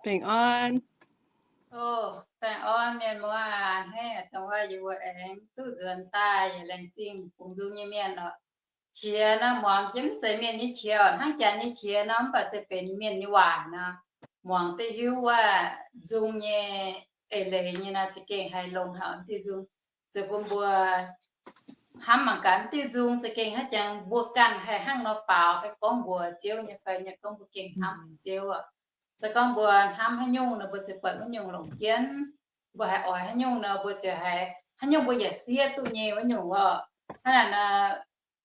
Baengh orn. O, baengh orn mienh muoz aac. Hnangv dongh wuov yie mbuo aengx duqv nzuonx daaih yaac laengz zingh bungx nzung nyei mienh oc. Qiex nor muangx jienv mv zeiz mienh nyei qiex oc, hnangv janx nyei qiex nor, mv baac se benx mienh nyei waac nor, muangx duqv hiuv wuov nzung nyei eix leiz nyei nor, za'gengh haiz longx haic diuh nzung. Zuqc bun mbuo hnamv mangc gaax diuh nzung za'gengh haiz jangx mbuo ganh haih hnangv nor baaux fai gorngv mbuox Ziouv nyei fai nyei gorngv mbuo gengh hnamv Ziouv oc. Se gorngv mbuo hnamv haaix nyungc nor, mbuo ziouc buatc wuov nyungc longc jienv. Mbuo haiz oix haaix nyungc nor, mbuo ziouc haiz haaix nyungc mbuo yaac siev duqv nyei wuov nyungc oc. Hnangv naaic nor,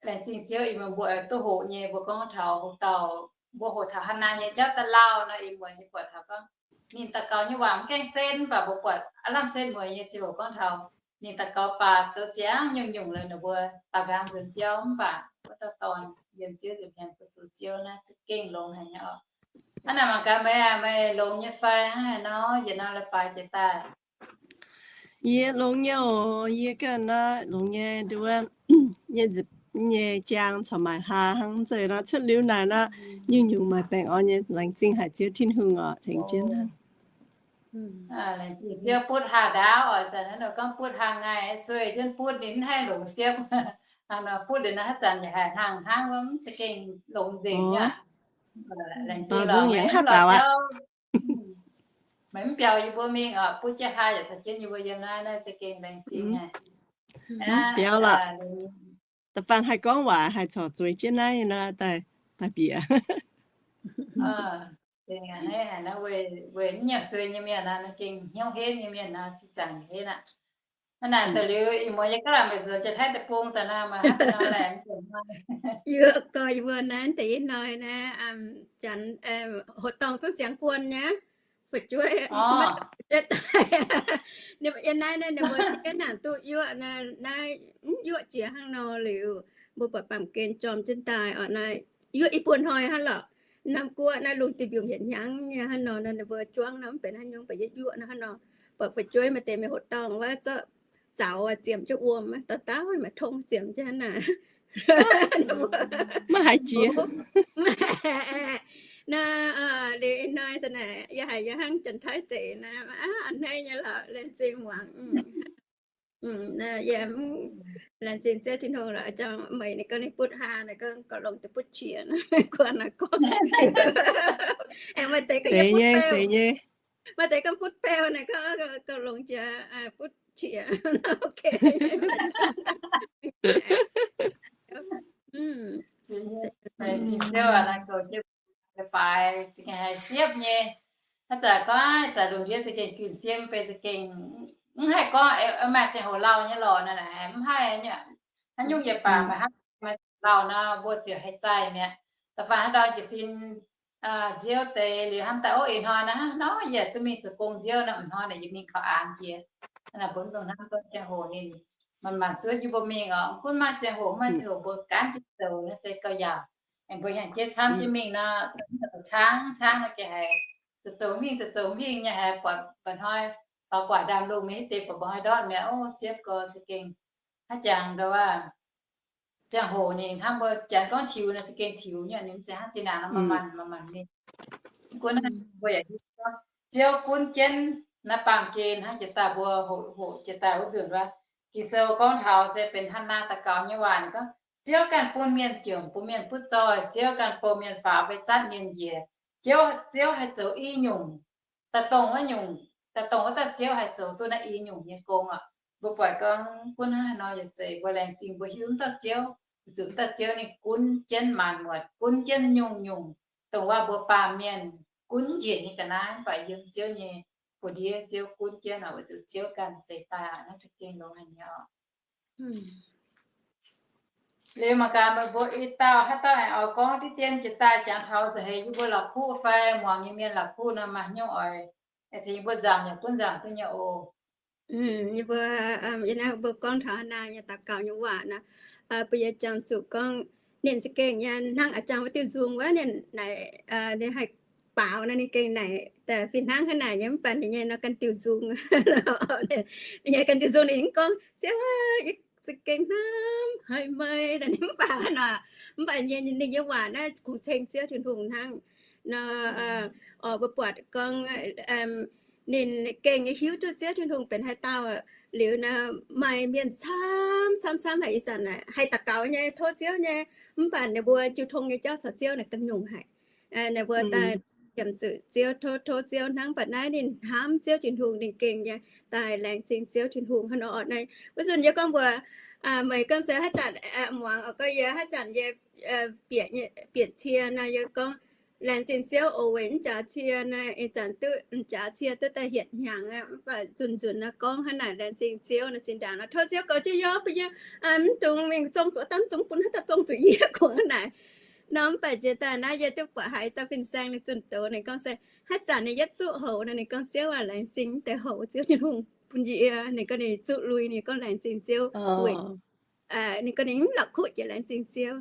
laengz zingh Ziouv ih muonz mbuo duqv hoqc nyei, mbuo gorngv taux hoc dauh, mbuo hoqc taux Hannaa nyei jauv daaih lauh nor, ih muonz yie buatc taux gorngv ninh daux gaux nyei waac mv gaengh setv, mv baac mbuo buatc aav lamh setv mueiz nyei ziangh hoc gorngv taux ninh daux gaux baac zoux ziangx nyungc-nyungc liuz ninh mbuo daux nqaang nzuonx biauv, mv baac wuov dauh dorn yiem Ziouv nza'hmien fu-sux Ziouv naaiv za'gengh longx haic nyei oc. Hnangv naaic mangc gaax meih aac, meih longx nyei fai hnangv haaix nor, yietc norm leiz-baaix jiex daaih? Yie longx nyei oc, yie ganh naaiv longx nyei, nduov nyei, nyei jaang corc maaic hlaax hnangv, zeiz nor cuotv liuz naaic nor, nyungc-nyungc maaih baengh orn nyei, laengz zingh haic Ziouv Tin-Hungh oc, tengx jienv hnangv. Laengz zingh Ziouv butv hlaax ndaauv oc, zanc naaiv nor gorngv butv hlaax ngaih, sueih jienv butv ninh mv haih longx siepv. Hnangv nor butv liuz nor haaix zanc yaac haih hnangv hnangv wuov, mv za'gengh longx nzengc aqv. Laengz zingh lorqc, mv lorqc biauv. Meih mv biaux yie mbuo mingh oc, butv jienv hlaax yaac caux jienv yie mbuo yiem naaiv, naaiv za'gengh laengz zingh aqv. Biaux lorqc. Da'faanh haih gorngv waac haih corc zueiz jienv naaiv nor, daaih, daaih bieqc. Weic mv nyiemc sueih nyei mienh nor, gengh hnyouv henv nyei mienh nor, se zaangc henv aqv. Hnangv naaic da'liuz ih muonz yie gaav lamh mbu'ziex nzuonx Janx-Taiv deic-bung daaih nor, maaih haaix dauh nor laengz zingh hnoi. Yie gorx yie mbuo naaiv deix ih hnoi naaiv, Janx, hoqc dorngh zungv siangx guon nyei, fu'jueiv, fu'jueiv daaih. Yie naaiv naaiv ninh mbuo ziex naanc duqv yuoqv naaiv, mv yuoqv jiex hnangv nor liuz, mbuo buatc baamh gen jorm jienv daaih oc. Naaiv yuoqv i buo hnoi hnangv lorqc. Norm guoqv naaiv lungh duih mbiungc yietc hnyangx nyei hnangv nor, ninh mbuo juangv nor mv benx haaix nyungc, baac yie yuoqv nor hnangv nor, buatc fu'jueiv maaih deix mingh hoqc dorngh wuov zorqv zaux ziemx jienv wuom, dauh dauh maaih tong ziemx jienv hnangv naaic. Maiv haiz jiex. Naaiv liuz ih hnoi zanc naaic yie haiz yie hnangv Janx-Taiv deix naaiv, a'hneiv nyei lorqc, laengz zingh muangx. Yie laengz zingh Ziouv Tin-Hungh lorqc, meih ninh gorngv ninh butv hlaax, ninh gorngv longx jiex butv qiex, guon naaic gorngv. Aengx maaih deix gorngv butv beu, maaih deix gorngv butv beu naaic gorngv longx jiex butv qiex. Leiz-baaix zingh haiz siepv nyei. Haaix zanc gorngv, haaix zanc lungh ndiev za'gengh ginh siem, beiv za'gengh mv haih gorngv maaih ziangh hoc lauh nyei lorqc naaic, mv haih. Haaix nyungc yietc baac maaih hnangv maaih lauh nor, mbuo ziouc haih zaih mi'aqv. Da'faanh haaix ndau jiez sin nziouv deix liuz hnamv daaih, ov, ih hnoi naaiv hnangv nor yie duqv mingh zoux gong nziouv nor, m'hnoi naaic yie mingh kaux aanx jiex. Naaic mbuo mv dungx hnamv gorngv ziangh hoc ninh maanc maanc zuov jienv mbuo mingh oc. Gunv maaih ziangh hoc, maaih ziangh hoc mbuo gaanv jienv zoux naaiv se gauh yaauc. Aengx mbuo hnyangx-jeiv camv jienv mingh nor, zoux mingh zoux caangv, caangv nor gengh haiz zoux zoux mingh, zoux zoux mingh nyei haiz buatc mba'hnoi, faaux guaax ndaamv-lungh mingh deix buatc mba'hnoi ndortv mi'aqv. Ov, siepv gorx za'gengh haaix jangx ndau aav. Ziangh hoc ninh hnamv mbuo janx gorngv tiux nor za'gengh tiux nyei, ninh mv zeiz hnangv zinh ndaangc nor maanc maanc maanc maanc mingh. Gunv naaiv mbuo yaac hiuv duqv Ziouv gunv jienv naaiv baamh gen hnangv jiex daaih mbuo hoqc hoqc jiex daaih wuov nzunc wuov, Ging-Sou gorngv taux se benx Hannaa daux gaux nyei waac gorngv, Ziouv ganh bun mienh jomc, bun mienh butv zoih, Ziouv ganh bou mienh faaux fai zatv mienh njiec. Ziouv, Ziouv haih zoux i nyungc, daaih dongh wuov nyungc, daaih dongh wuov dauh Ziouv haih zoux duqv naaiv i nyungc nyei gong oc. Mbuo buatc gorngv gunv hnangv haaix nor yaac zeiz mbuo laengz zingh mbuo hiuv wuov dauh Ziouv, weic zuqc wuov dauh Ziouv ninh gunv jienv maanc muotc, gunv jienv nyungc-nyungc, dongh wuov mbuo baamh mienh gunv njiec nyei ga'naaiv, mv baac yiem Ziouv nyei buoz-ndiev Ziouv gunv jienv oc, weic zuqc Ziouv ganh zeix daaih naaiv za'gengh longx haic nyei oc. Liuz mangc gaax meih mbuo i dauh haaix dauh aengx oix gorngv diqv dien jiex daaih jangx taux nza'heix yie mbuo la'kuqv fai muangx nyei mienh la'kuqv nor, maaih haaix nyungc oix tengx yie mbuo nzamc yaac gunv nzamc duqv nyei oc. Yie mbuo, yie naaiv mbuo gorngv taux Hannaa nyei daux gaux nyei waac nor, mbuo yie jangx zuqc gorngv ninh za'gengh nyei hnangv a'jangx wuov diuh nzung wuov, ninh naaic, ninh haih baaux nor ninh gengh naaic, fih hnangv hnangv naaic nyei mv baac ninh nyei nor ganh diuh nzung. Ninh nyei ganh diuh nzung ninh mv gorngv, Ziouv aac, yie za'gengh hnamv haic meih, ninh mv baac nor, mv baac ninh nyei waac naaiv kungx ceng Ziouv Tin-Hungh hnangv. Nor, oix mbuo buatc gorngv ninh gengh nyei hiuv duqv Ziouv Tin-Hungh benx haaix dauh liuz nor, maaih mienh camv camv camv haic ih zanc haih daux gaux nyei, tov Ziouv nyei, mv baac ninh mbuo jiu tong nyei jauv caux Ziouv naaic ganh nyungc haic. Ninh mbuo daaih yiemc zuqc Ziouv, tov, tov Ziouv hnangv. Mv baac naaiv ninh hnamv Ziouv Tin-Hungh, ninh gengh nyei daaih laengz zingh Ziouv Tin-Hungh hnangv nor orqc. Naaiv wuov zanc yie gorngv mbuox meih gorngv se haaix zanc muangx oc, gorngv yie haaix zanc yie bieqc cie nor, yie gorngv laengz zingh Ziouv oc, weic mv jaax cie nor, ih zanc duqv mv jaax cie duqv daaih hietc hnyangx aqv. Mv baac nzunc nzunc nor gorngv hnangv naaic laengz zingh Ziouv nor, zinh ndaangc nor tov Ziouv goux jienv yaac mv bun yie mv dungx mingh zong zuqc, dangv zungv bun haaix dauh zong zuqc yie, kungx hnangv naaic. Nor mv baac jiex daaih naaiv yie duqv buatc haiz dauh fin-saeng ninh zunh doz, ninh gorngv se haaix zanc ninh yietv zuqc houx nor, ninh gorngv Ziouv aac, laengz zingh deix houx Ziouv Tin-Hungh bun yie. Ninh gorngv ninh zuqc lui, ninh gorngv laengz zingh Ziouv weic ninh gorngv ninh mv la'kuqv jiex laengz zingh Ziouv.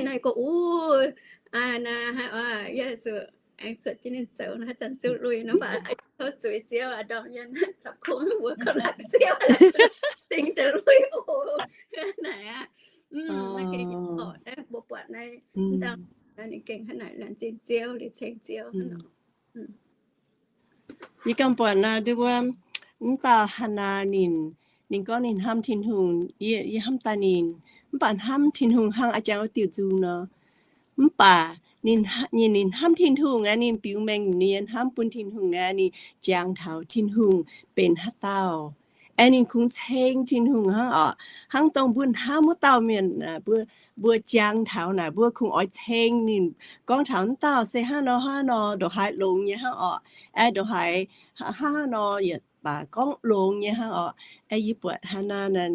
Naaiv gorngv, uv, naaiv, yie zuqc aengx cuotv jienv ninh zoux nor, haaix zanc zuqc lui nor, mv baac tov zuiz Ziouv aqv, ndorm yie la'kuqv mbuo kaux la'kuqv Ziouv, laengz zingh deix lui oc. Naaic aqv, mbuo buatc naaiv, ninh gengh hnangv naaic laengz zingh Ziouv liuz ceng Ziouv. Yie ganh buatc naaiv, wuov, mv dauh Hannaa ninh, ninh gorngv ninh hnamv Tin-Hungh, yie hnamv daaih ninh, mv baac hnamv Tin-Hungh hnangv a'jang wuov diuh nzung nor. Mv baac ninh, ninh hnamv Tin-Hungh aqv, ninh biux mengh ninh nyei hnamv bun Tin-Hungh aqv, ninh jangx taux Tin-Hungh benx haaix dauh. Aeqv, ninh kungx ceng Tin-Hungh hnangv orqc, hnangv dongh mbuo hnamv wuov dauh mienh, mbuo jangx taux naaic, mbuo kungx oix ceng ninh, gorngv taux wuov dauh se hnangv nor hnangv nor, ndongc haaix longx nyei hnangv orqc, aeqv, ndongc haaix hnangv nor yietc baac gorngv longx nyei hnangv orqc. Aeqv, yie buatc Hannaa naaic,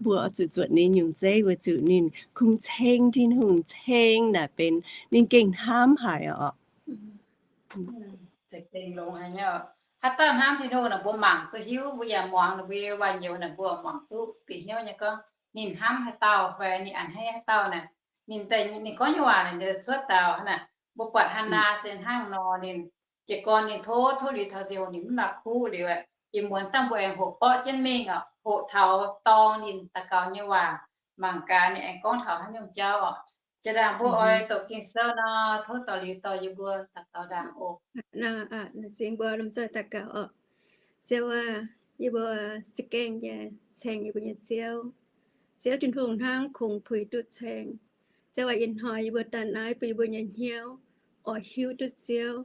mbuo oix zuqc zuotc ninh nyungc zeiv weic zuqc ninh kungx ceng Tin-Hungh, ceng naaic benx ninh gengh hnamv haic orqc. Haaix dauh hnamv Tin-Hungh naaic mbuo mangc duqv hiuv, mbuo yaac muangx ninh mbuo nyei waac-nyouz naaic mbuo muangc duqv bieqc hnyouv nyei gorngv ninh hnamv haaix dauh fai ninh a'hneiv haaix dauh naaic. Ninh, ninh gorngv nyei waac naaic cuotv daaih hnangv naaic. Mbuo buatc Hannaa se hnangv nor, ninh jiez gorn ninh tov, tov liuz taux ziangh hoc ninh mv la'kuqv liuz, ih muonz dangh mbuo aengx hoqc borqv jienv mingh orqc, hoqc taux dorng ninh daux gaux nyei waac, mangc gaax ninh aengx gorngv taux haaix nyungc jauv orqc. Jiex ndaangc mbuo oix doqc Ging-Sou nor, tov dorh liuz dorh yie mbuo daux gaux ndaangc oc. Mbuo lomh nzoih daux gaux oc. Ziouv aac, yie mbuo za'gengh nyei ceng yie mbuo nyei Ziouv. Ziouv Tin-Hungh hnangv kungx puix duqv ceng. Ziouv aac, ih hnoi yie mbuo daaih naaiv bun yie mbuo nyei hnyouv oix hiuv duqv Ziouv,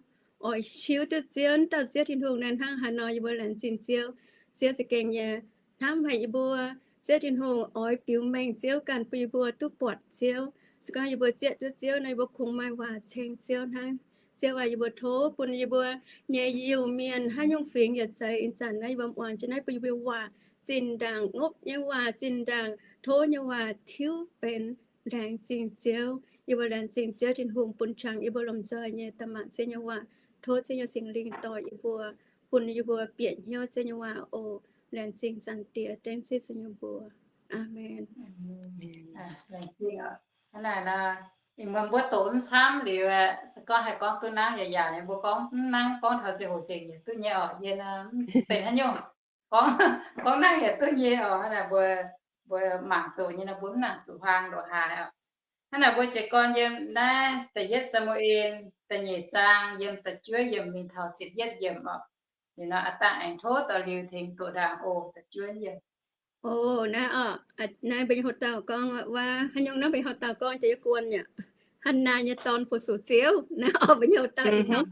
oix hiuv duqv Ziouv, dauh Ziouv Tin-Hungh naaiv hnangv haaix nor yie mbuo laengz zingh Ziouv. Ziouv za'gengh nyei hnamv haic yie mbuo. Ziouv Tin-Hungh oix biux mengh Ziouv ganh bun yie mbuo duqv buatc Ziouv. Se gorngv yie mbuo zieqv duqv Ziouv nor, yie mbuo kungx maaih waac ceng Ziouv hnangv. Ziouv aac, yie mbuo tov bun yie mbuo nyei Iu-Mienh haaix nyungc fingx yaac zeiz, ih zanc naaiv yie mbuo muangx jienv naaiv bun yie mbuo waac zinh ndaangc, ngopv nyei waac zinh ndaangc, tov nyei waac tiuv benx laengz zingh Ziouv. Yie mbuo laengz zingh Ziouv Tin-Hungh bun qangx yie mbuo lomh nzoih nyei daaih mangc Ziouv nyei waac. Tov Ziouv nyei Singx Lingh dorh yie mbuo, bun yie mbuo bieqc hnyouv Ziouv nyei waac oc. Laengz zingh Zaangc Diex, dengv Ziouv Yesu nyei mbuox. Aamen. Hnangv naaic, ih muonz mbuo doqc mv camv liuz, se gorngv haih gorngv duqv nangv yaac yaac, mbuo gorngv mv nangv gorngv taux ziangh hoc nzengc yaac duqv nyei oc. Yie benx haaix nyungc gorngv, gorngv nangv yaac duqv nyei oc. Hnangv naaic mbuo, mbuo mangc zoqc nyei nor, mbuo mv nangc zuqc huaang ndongc haaix oc. Hnangv naaic mbuo jiez gorn yiem naaiv da'yietv Saa^mu^en da'nyeic zaang yiem da'juov yiemc mingh taux ziepc yietv yiemc oc. Liuz nor aav dangh aengx tov dorh liuz tengx doqc ndaangc oc. Da'juov yiemc. Oc, naaiv oc, naaiv mbuo nyei hoc-dauh gorngv wuov, haaix nyungc naaiv mbuo nyei hoc-dauh gorngv jiex yie guon yaac, Hannaa nyei dorn fu-sux Ziouv. Naaiv oc, mbuo nyei hoc-dauh ih hnoi.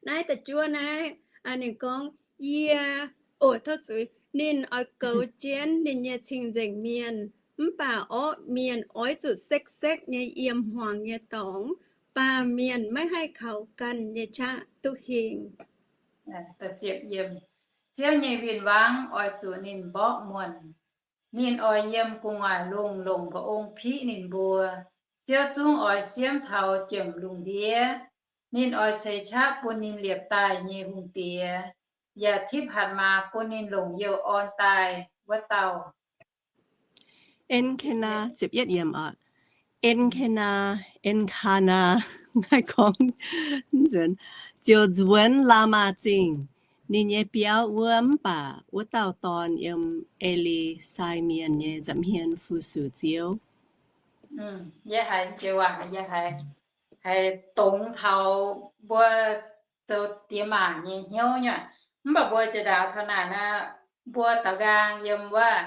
Naaiv da'juov naaiv, ninh gorngv, yie, oc, tov zuiz, ninh oix goux jienv ninh nyei cing-nzengc mienh, mv baac orqv mienh oix zuqc sekv-sekv nyei yiem hmuangx nyei dorngx, baamh mienh maiv haih kaux ganh nyei qaqv duqv hingh. Ziouv nyei win-wangv oix zuqc ninh mborqv muonc. Ninh oix yiem gu'nguaaic lungh longc nqa'ong piqv ninh mbuo. Ziouv zungv oix siemv taux jomc lungh ndiev. Ninh oix ceix qaqv bun ninh liepc daaih nyei hungh diex, yaac tipv hatc maaz bun ninh longc youh orn daaih wuov dauh. En^ke^naa, ziepc yietv yiemc oc. En^ke^naa, En^ke^naa, naaiv gorngv, ziouc nzuonx Laamaa Zingh, ninh nyei biauv wuov, mv baac wuov dauh dorn yiem E^li^sai Mienh nyei nza'hmien fu-sux Ziouv. Yie haiz jiex waac, yie haiz. haiz dongz taux mbuo zoux diex maac nyei hnyouv nyei. Mv baac mbuo jiex ndaangc taux naaic naaiv, mbuo daaux nqaang yiem wuov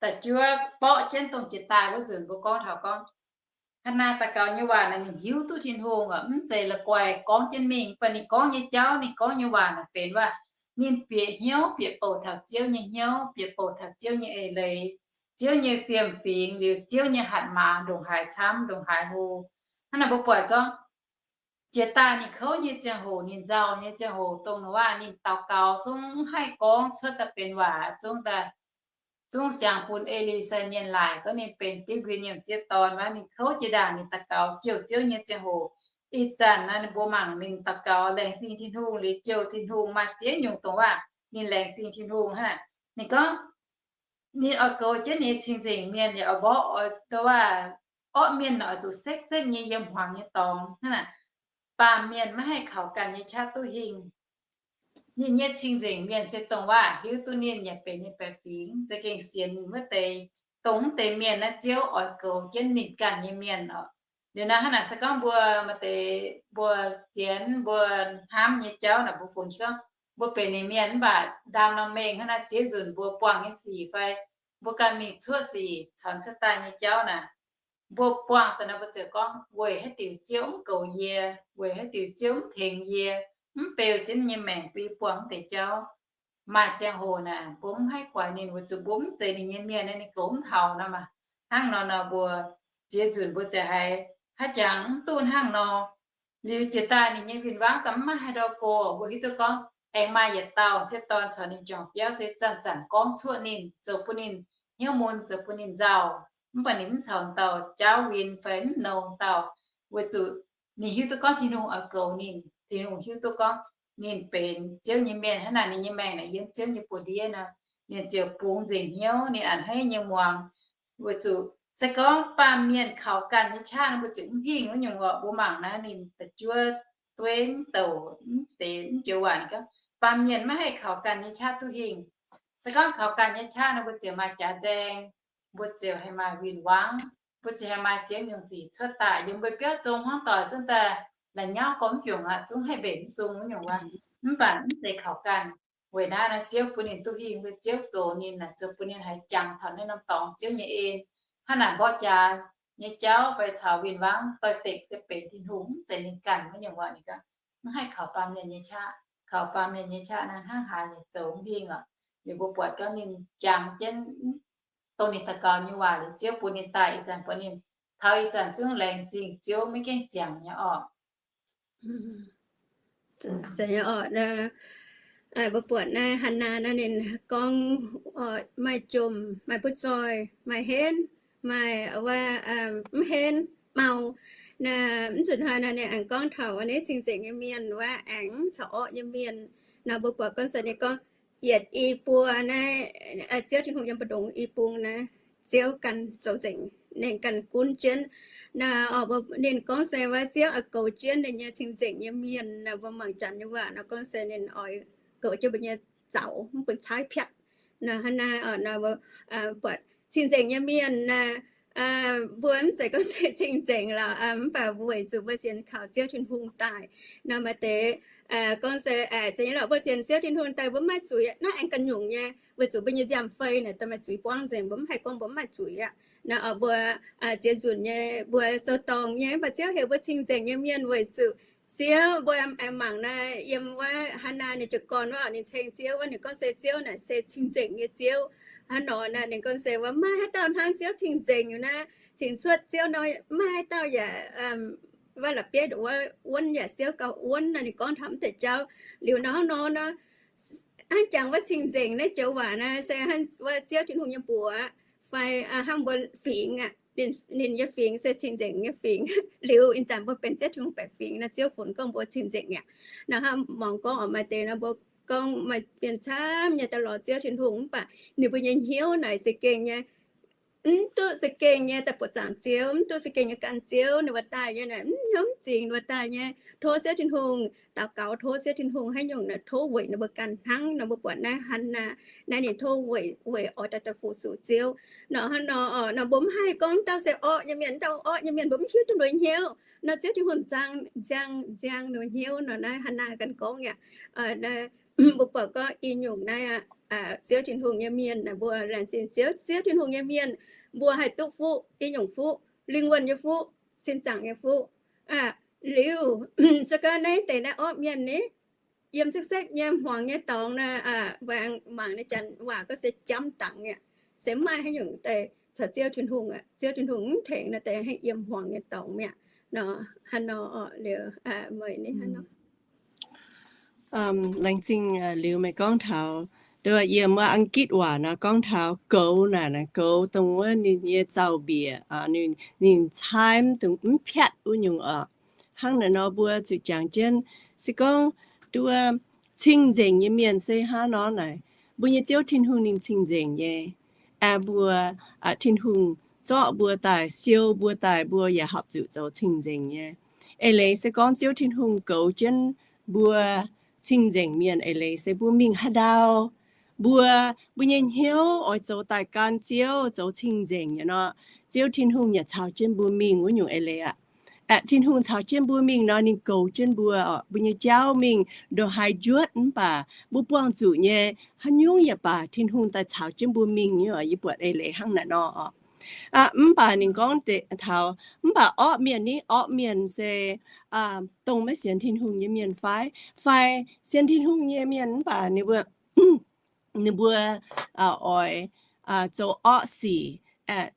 da'juov borqv jienv dongh jiex daaih wuov nzunc mbuo gorngv taux gorngv, Hannaa daux gaux nyei waac naaic ninh hiuv duqv Tin-Hungh oc, mv zeiz la'guaih gorngv jienv mingh. Mv baac ninh gorngv nyei jauv, ninh gorngv nyei waac naaic benx waac, ninh bieqc hnyouv, bieqc bouc taux Ziouv nyei hnyouv, bieqc bouc taux Ziouv nyei eix leiz, Ziouv nyei fiem-fingx, liuz Ziouv nyei hatc maaz ndongc haaix camv, ndongc haaix hlo. Hnangv naaic mbuo buatc gorngv, jiex daaih ninh kouv nyei ziangh hoc, ninh nzauh nyei ziangh hoc, dongh waac ninh daux gaux zungv mv haih gorngv cuotv daaih benx waac, zungv daaih zungv siangx bun E^li^sai Mienh laaic gorngv ninh benx diuv nquin nyei m'sieqv dorn. Waac ninh kouv jiex ndaangc ninh daux gaux jouh Ziouv nyei ziangh hoc, ih zanc naaiv ninh mbuo mangc ninh daux gaux laengz zingh Tin-Hungh liuz jouh Tin-Hungh maaih ziex nyungc dongh waac ninh laengz zingh Tin-Hungh hnangv naaic. Ninh gorngv, ninh oix goux jienv ninh nyei cing-nzengc mienh yaac oix mborqv oix dongh waac orqv mienh oix zuqc sekv sekv nyei yiem hmuangx nyei dorngx hnangv naaic. Baamh mienh maiv haih kaux ganh nyei qaqv duqv hingh. Ninh nyei cing-nzengc mienh se dongh waac hiuv duqv ninh yaac benx ninh baeqc fingx, za'gengh sienx ninh wuov deix, dongh wuov deix mienh naaiv Ziouv oix goux jienv ninh ganh nyei mienh oc. Liuz naaiv hnangv naaic se gorngv mbuo maaih deix mbuo sienx mbuo hnamv nyei jauv naaic mbuo fungx gorngv, mbuo benx ninh mienh mv baac ndaam norm mengh hnangv naaiv ziex nzunc mbuo buangh nyei sic fai mbuo ganh mingh cuotv sic caux cuotv daaih nyei jauv naaic, mbuo buangh daaih naaiv mbuo ziouc gorngv weic haaix diuc Ziouv mv goux yie, weic haaix diuc Ziouv mv tengx yie, mv beu jienv nyei maengc bun yie buangh wuov deix jauv. Maaih ziangh hoc naaic mbuo mv haih guaix ninh weic zuqc mbuo mv zeiz ninh nyei mienh, ninh goux mv taux nor maah. Hnangv nor nor mbuo ziex nzunc mbuo ziouc haiz haaix jangx mv duqv hnangv nor. Liuz jiex daaih ninh nyei win-wangv daaih mv maaih haaix ndau go, mbuo hiuv duqv gorngv aengx maaih yietc dauh m'sieqv dorn caux ninh juangc biauv se zanc-zanc gorngv cuoqv ninh, zoux bun ninh hnyouv mun, zoux bun ninh nzauh. Mv baac ninh mv caux dauh jaauv win fai mv nouz dauh, weic zuqc ninh hiuv duqv gorngv Tin-Hungh oix goux ninh. Tin-Hungh hiuv duqv gorngv ninh benx Ziouv nyei mienh hnangv naaic, ninh nyei maengc naaic yiem Ziouv nyei buoz-ndiev nor, ninh ziouc bungx nzengc hnyouv, ninh a'hneiv nyei muangx. Weic zuqc se gorngv baamh mienh kaux ganh nyei qaqv nor mbuo ziouc mv hingh wuov nyungc orqc. Mbuo mangc naaiv ninh da'juov dueiv mv douc mv deix mv joux waac ninh gorngv, baamh mienh maiv haih kaux ganh nyei qaqv duqv hingh. Se gorngv kaux ganh nyei qaqv nor mbuo ziouc maaih jaax nzaeng, mbuo ziouc haih maaih win-wangv, mbuo ziouc haih maaih ziex nyungc sic cuotv daaih yiem mbuo biauv zong hmuangv doic zungv daaih la'nyauv gormx mv juangc aqv, zungv haih mbenc mv sung wuov nyungc waac. Mv baac mv zeiz kaux ganh. Weic naaiv nor Ziouv bun ninh duqv hingh, weic Ziouv goux ninh naaic zoux bun ninh haiz jangx taux naaiv norm dorngx Ziouv nyei en. Hnangv naaic mborqv jaax nyei jauv fai caux win-wangv doix-dekc se benx Tin-Hungh, mv zeiz ninh ganh wuov nyungc waac. Ninh gorngv mv haih kaux baamh mienh nyei qaqv. Kaux baamh mienh nyei qaqv naaiv hnangv haaix ninh zoux mv hingh oc. Liuz mbuo buatc gorngv ninh jangx jienv dongh ninh daux gaux nyei waac liuz Ziouv bun ninh daaih ih zanc, bun ninh taux ih zanc zungv laengz zingh Ziouv maiv gaengh ziangx nyei orqc. Mbuo buatc naaiv Hannaa naaiv ninh gorngv maaih jomc, maaih butv zoih, maaih henv, maaih wuov mv henv, mau. Naaiv mv zuqc hnoi naaiv ninh aengx gorngv taux wuov naaiv cing-nzengc nyei mienh wuov aengx caux orqv nyei mienh. Naaiv mbuo buatc gorngv se ninh gorngv yietc i buo naaiv, Ziouv Tin-Hungh yiem mbu'ndongx i bung naaiv, Ziouv ganh zoux nzengc, ninh ganh gunv jienv. Naaiv ninh gorngv se wuov Ziouv oix goux jienv ninh nyei cing-nzengc nyei mienh. Naaiv mbuo mangc Janx nyei waac nor gorngv se ninh oix goux jienv mbuo nyei zaux, mv bun caaiv piatv. Naaiv hnangv naaiv, buatc cing-nzengc nyei mienh naaiv, mbuo mv zeiz gorngv se cing-nzengc lorqc, mv baac weic zuqc mbuo sienx kaux Ziouv Tin-Hungh daaih. Naaiv maaih deix gorngv se, zeiz nyei lorqc, mbuo sienx Ziouv Tin-Hungh daaih mbuo mv maaih zuiz aqv. Naaiv aengx ganh nyungc nyei, weic zuqc mbuo nyei nziaamv-fei naaic daaih maaih zuiz buangv nzengc, mbuo mv haih gorngv mbuo mv maaih zuiz aqv. Naaiv mbuo ziex nzunc nyei mbuo zoux dorngc nyei, mv baac Ziouv heuc mbuo cing-nzengc nyei mienh weic zuqc Ziouv, mbuo aengx mangc naaiv yiem wuov Hannaa ninh jiez gorn wuov, ninh ceng Ziouv wuov, ninh gorngv se Ziouv naaic se cing-nzengc nyei Ziouv. Hnangv nor naaiv ninh gorngv se wuov, maiv haaix dauh hnangv Ziouv cing-nzengc nyei naaiv. Cingx cuotv Ziouv nor, maiv haaix dauh yaac wuov la'bieiv wuonv yaac Ziouv gauh wuonv nor. Ninh gorngv taux mv deix jauv liuz nor, hnangv nor nor, hnangv jangx wuov cing-nzengc naaiv joux waac naaiv se hnangv wuov Ziouv Tin-Hungh nyei mbuox fai hnangv mbuo fingx aqv. Ninh nyei fingx se cing-nzengc nyei fingx. Liuz ih zanc mbuo benx Ziouv Tin-Hungh baeqc fingx nor, Ziouv funx gorngv mbuo cing-nzengc aqv. Naaiv hnangv mangc gorngv oc, maaih deix nor mbuo gorngv maaih mienh camv nyei daaih lorz Ziouv Tin-Hungh, mv baac ninh mbuo nyei hnyouv naaic za'gengh nyei mv duqv za'gengh nyei daaih buoqc zaangc Ziouv, mv duqv za'gengh nyei gan Ziouv, ninh mbuo daaih nyei naaic mv hnyouv mv zingx, ninh mbuo daaih nyei tov Ziouv Tin-Hungh, daux gaux tov Ziouv Tin-Hungh haaix nyungc naaic tov weic ninh mbuo ganh hnangv. Nor mbuo buatc naaiv Hannaa naaiv ninh tov weic, weic oix daaih daaih fu-sux Ziouv. Nor hnangv nor, nor mbuo mv haih gorngv dauh se orqv nyei mienh, dauh orqv nyei mienh mbuo mv hiuv duqv nduov hnyouv. Nor Ziouv Tin-Hungh nziang, nziang, nziang nduov hnyouv nor naaiv Hannaa ganh gorngv yaac, mbuo buatc gorngv i nyungc naaiv aqv, Ziouv Tin-Hungh nyei mienh naaic mbuo laengz zingh Ziouv, Ziouv Tin-Hungh nyei mienh mbuo haih duqv fuqv, i nyungc fuqv, lingh wuonh nyei fuqv, sin zaangc nyei fuqv. Liuz se gorngv naaiv deix naaiv orqv mienh ni, yiem sekv-sekv nyei hmuangx nyei dorngx naaiv, mbuo mangc nyei janx waac gorngv se jamv dangx mi'aqv, se mv maaih haaix nyungc deix caux Ziouv Tin-Hungh aqv. Ziouv Tin-Hungh mv tengx naaiv deix haih yiem hmuangx nyei dorngx mi'aqv. Nor hnangv nor orqc liuz, meih ni hnangv nor. Laengz zingh liuz meih gorngv taux, nduov yiem wuov Ang^gitv waac nor gorngv taux goux naaic, goux dongh wuov ninh nyei zaux-mbiec, ninh caaiv mv dungx mv piatv wuov nyungc orqc. Hnangv naaic nor mbuo zuqc jangx jienv, se gorngv nduov cing-nzengc nyei mienh se hnangv nor naaic, mbuo nyei Ziouv Tin-Hungh ninh cing-nzengc nyei. Aeqv, mbuo, Tin-Hungh zorqv mbuo daaih, siou mbuo daaih, mbuo yaac horpc zuqc zoux cing-nzengc nyei. Eix leiz se gorngv Ziouv Tin-Hungh goux jienv mbuo cing-nzengc mienh, eix leiz se mbuo mingh haaix ndau, mbuo, mbuo nyei hnyouv oix zoux daaih gan Ziouv, zoux cing-nzengc nyei nor, Ziouv Tin-Hungh yaac caux jienv mbuo mingh wuov nyungc eix leiz aqv. Aeqv, Tin-Hungh caux jienv mbuo mingh nor, ninh goux jienv mbuo orqc. Mbuo nyei jauv mingh ndongc haaix njuotv mv baac mbuo buangh zuqc nyei, haaix nyungc yaac baac Tin-Hungh daaih caux jienv mbuo mingh nyei orqc. Yie buatc eix leiz hnangv naaic nor orqc. Mv baac ninh gorngv taux, mv baac orqv mienh ni, orqv mienh se dongh maiv sienx Tin-Hungh nyei mienh fai, fai sienx Tin-Hungh nyei mienh mv baac ninh mbuo, ninh mbuo oix zoux orqv sic.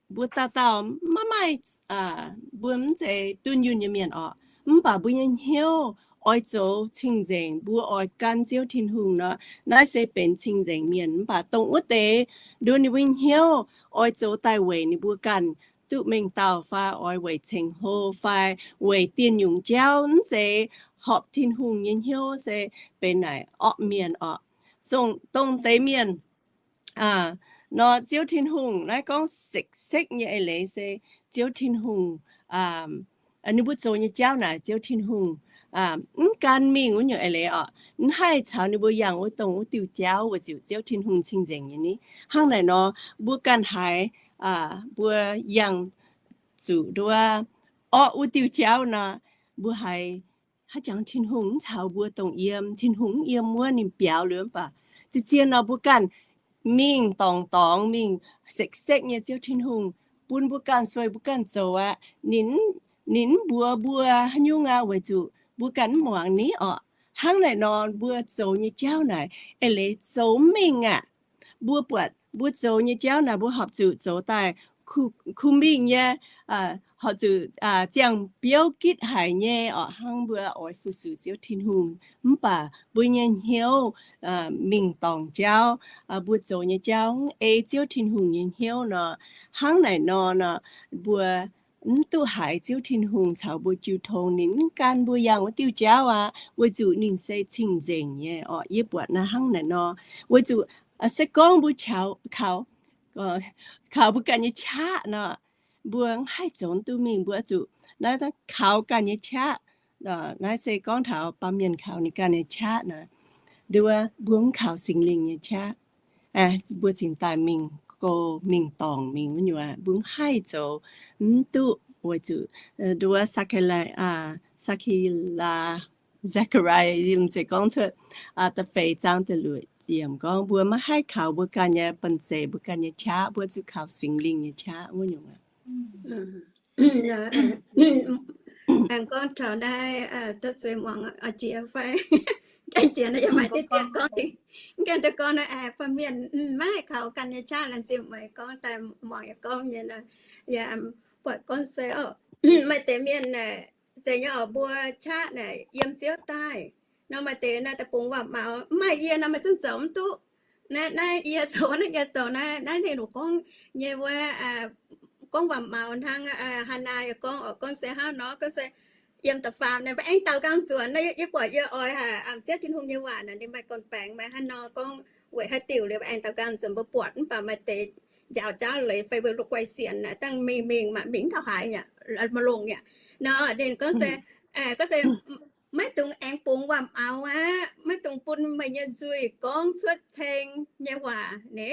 Mbuo dauh dauh maiv maaih, mbuo mv zeiz dunh yunh nyei mienh orqc. Mv baac mbuo nyei hnyouv oix zoux cing-nzengc, mbuo oix gan Ziouv Tin-Hungh nor, naaiv se benx cing-nzengc mienh. Mv baac dongh wuov deix nduov ninh mbuo hnyouv oix zoux daaih weic ninh mbuo ganh duqv mengh dauh fai oix weic ceng-hlo fai weic dieh nyungc jauv, mv zeiz horpc Tin-Hungh nyei hnyouv, se benx naaic orqv mienh orqc. Dongh deix mienh nor, Ziouv Tin-Hungh naaiv gorngv sekv-sekv nyei eix leiz se Ziouv Tin-Hungh, ninh mbuo zoux nyei jauv naaic Ziouv Tin-Hungh mv gan mingh wuov nyungc eix leiz orqc. Mv haih caux ninh mbuo yangh wuov dongh wuov diuh jauv weic zuqc Ziouv Tin-Hungh cing-nzengc nyei ni. Hnangv naaic nor, mbuo ganh haiz mbuo yangh zuqc nduov orqv wuov diuh jauv nor, mbuo haiz haaix jangx Tin-Hungh mv caux mbuo dongh yiem, Tin-Hungh mv yiem wuov ninh biaux liuz mv baac, zien-zien nor mbuo ganh mingh dorngc dorngx mingh sekv-sekv nyei Ziouv Tin-Hungh bun mbuo ganh sueih mbuo ganh zoux aqv. Ninh, ninh mv mbuox mbuo haaix nyungc aqv weic zuqc mbuo ganh mv muangx ni orqc. Hnangv naaic nor mbuo zoux nyei jauv naaic eix leiz zoux mv mingh aqv. Mbuo buatc mbuo zoux nyei jauv naaic mbuo horpc zuqc zoux daaih kuh mingh nyei, horpc zuqc ziangh biouv gitv haic nyei orqc, hnangv mbuo oix fu-sux Ziouv Tin-Hungh. Mv baac mbuo nyei hnyouv mingh dorngc jauv, mbuo zoux nyei jauv mv ei Ziouv Tin-Hungh nyei hnyouv nor, hnangv naaic nor nor, mbuo mv duqv haiz Ziouv Tin-Hungh caux mbuo jiu tong. Ninh mv gan mbuo yangh wuov diuh jauv aqv, weic zuqc ninh se cing-nzengc nyei orqc. Yie buatc naaiv hnangv naaic nor, weic zuqc se gorngv mbuo kaux, kaux mbuo ganh nyei qaqv nor, mbuo mv haih zoux duqv mingh, mbuo zuqc naaiv kaux ganh nyei qaqv. Naaiv se gorngv taux baamh mienh kaux ninh ganh nyei qaqv naaic. Nduov mbuo mv kaux Singx Lingh nyei qaqv, mbuo cingx daaih mingh go mingh dorngc mingh wuov nyungc, mbuo mv haih zoux, mv duqv weic zuqc nduov Sakilaa, Sakilaa, Zechariah yiem zeiz gorngv cuotv da'feix zaang da'luoqc yiemc gorngv mbuo maiv haih kaux mbuo ganh nyei banh zeic, mbuo ganh nyei qaqv, mbuo zuqc kaux Singx Lingh nyei qaqv wuov nyungc aqv. Aengx gorngv taux naaiv, duqv zuiz muangx jiex fai? Gaengh jiex naaiv yaac maaih diqv dien gorngv, gaengh daaih gorngv naaiv, baamh mienh maiv haih kaux ganh nyei qaqv, laengz zingh meih gorngv daaih muangx yaac gorngv nyei nor, yaac buatc gorngv se oc, maaih deix mienh naaic, zeiz nyei oc, mbuo qaqv naaic yiem Ziouv daaih nor, maaih deix naaiv daaih bungx waac-maux, mv maaih yie nor meih zungv zoux mv duqv. Naaiv, naaiv yie zoux, naaiv yie zoux, naaiv, naaiv ninh gorngv nyei wuov, gorngv waac-maux hnangv. Hannaa yaac gorngv oc, gorngv se hnangv nor, gorngv se yiem da'faam naaic mbuo aengx daaux nqaang nzuonx. Naaiv yie buatc yie oix haic, Ziouv Tin-Hungh nyei waac naaic ninh maaih gorn-baengx maaih hnangv nor gorngv weic haaix diuc liuz mbuo aengx daaux nqaang nzuonx mbuo buatc. Mv baac maaih deix njaaux jauv leiz fai mbuo la'guaih sienx naaic dangh mingh mingh maiv mingh taux haaix yaac, maaih longx yaac. Nor ninh gorngv se, gorngv se maiv dungx aengx bungx waac-maux aqv, maiv dungx bun meih nyei nzuih gorngv cuotv ceng nyei waac ni.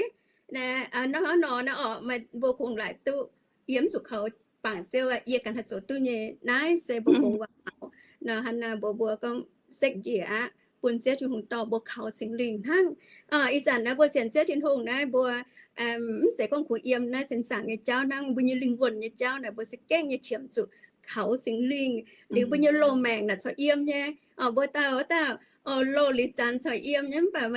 Nor nor naaiv orqc, mbuo kungx laaic duqv yiem zuqc kaux bangc Ziouv, yie ganh haih zoux duqv nyei. Naaiv se mbuo bungx waac-maux nor, hnangv naaiv mbuo, mbuo gorngv sekv njiec aqv, bun Ziouv Tin-Hungh dorh mbuo kaux Singx Lingh hnangv. Ih zanc naaiv mbuo sienx Ziouv Tin-Hungh naaiv mbuo mv zeiz gorngv kungx yiem naaiv sienx zaangc nyei jauv hnangv, mbuo nyei lingh wuonh nyei jauv naaic mbuo se gengh nyei qiemx zuqc kaux Singx Lingh. Liuz mbuo nyei loz-maengc naaic corc yiem nyei. Mbuo dauh dauh loz liuz zanc corc yiem nyei, mv baac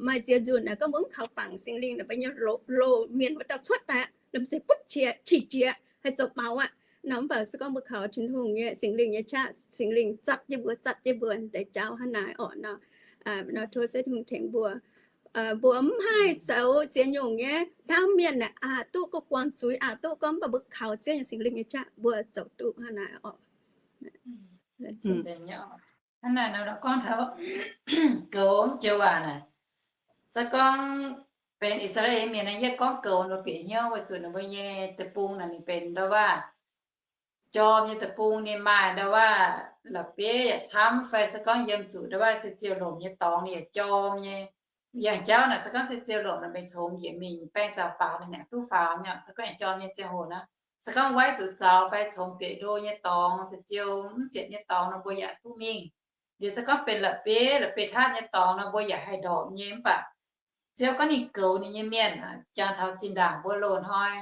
maaih ziex nzunc naaic gorngv mbuo mv kaux bangc Singx Lingh naaic, mbuo nyei loz mienh wuov dauh cuotv daaih, lomh nzoih butv qiex, qiex jiez, haih zoux maux aqv. Nor mv baac se gorngv mbuo kaux Tin-Hungh nyei Singx Lingh nyei qaqv, Singx Lingh zatv jienv mbuo, zatv jienv mbuo deix jauv hnangv naaiv orqc. Nor, nor tov Ziouv Tin-Hungh tengx mbuo. Mbuo mv haih zoux ziex nyungc nyei. Ndaauv mienh naaic aqc duqv, gorngv guangc zuiz aqc duqv, gorngv mv baac mbuo kaux Ziouv nyei Singx Lingh nyei qaqv, mbuo zoux duqv hnangv naaiv orqc. Hnangv naaiv nor gorngv taux goux joux waac naaic, se gorngv benx I^saa^laa^en Mienh naaiv, yie gorngv goux nor bieqc hnyouv weic zuqc ninh mbuo nyei deic-bung naaic ninh benx ndau waac jorm nyei deic-bung, ninh maaih ndau waac la'bieiv yaac camv, fai se gorngv yiem zuqc ndau waac se ziouc lomc nyei dorngx ninh yaac jorm nyei. Yangh jauv naaic se gorngv se ziouc lomc naaic, meih congx njiec mingh baeng zaux faaux ninh aengx duqv faaux nyei. Se gorngv yaac jorm nyei ziangh hoc naaiv, se gorngv waiv zuqc zaux fai congx bieqc ndo nyei dorngx, se ziouc mv ziepc nyei dorngx nor mbuo yaac duqv mingh. Liuz se gorngv benx la'bieiv, la'bieiv taqv nyei dorngx nor mbuo yaac haih ndorpc nyei. Mv baac Ziouv gorngv ninh goux ninh nyei mienh, jangx taux zinh ndaangc mbuo loz-hnoi,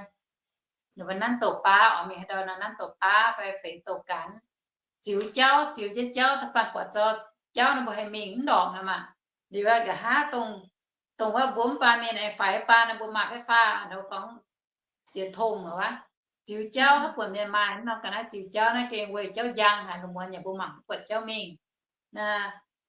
ninh mbuo nanv douz-baav oc, mingh haaix ndau nor nanv douz-baav fai fengx douz-ganx, ziux jauv, ziux jienv jauv, da'faanh buatc zorqv jauv nor mbuo haih mingh mv ndorpc nor maah. Liuz nqa'haav dongh, dongh wuov mbuo mv baac mienh aengx faix baan nor mbuo maaih faix faah nor gorngv yietc tongh wuov, ziux jauv haaix buonc mienh maaih nor ga'naaiv ziux jauv naaiv gengh weic jauv njang haic, lungh muonz yaac mbuo mangc mv buatc jauv mingh.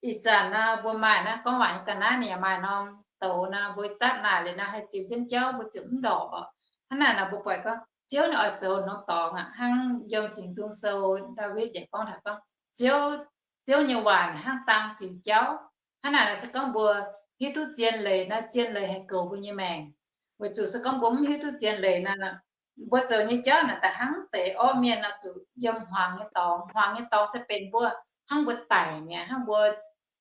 Ih zanc nor mbuo maaih naaiv gorngv waac nyei ga'naaiv ninh yaac maaih norm douz nor, mbuo zatv naaic liuz nor haih ziux jienv jauv mbuo ziouc mv ndorpc oc. Hnangv naaic nor mbuo buatc gorngv Ziouv ninh oix zoux norm dorngx aqv. Hnangv yiem Singx Nzung Sou Ndaawitv yaac gorngv taux gorngv Ziouv, Ziouv nyei waac hnangv dang ziux jauv. Hnangv naaic nor se gorngv mbuo hiuv duqv zien leiz nor, zien leiz haih goux mbuo nyei maengc. Weic zuqc se gorngv mbuo mv hiuv duqv zien leiz nor, mbuo zoux nyei jauv naaic da'hnangv deix orqv mienh nor zuqc yiem hmuangx nyei dorngx. Hmuangx nyei dorngx se benx mbuo hnangv mbuo daic mi'aqv, hnangv mbuo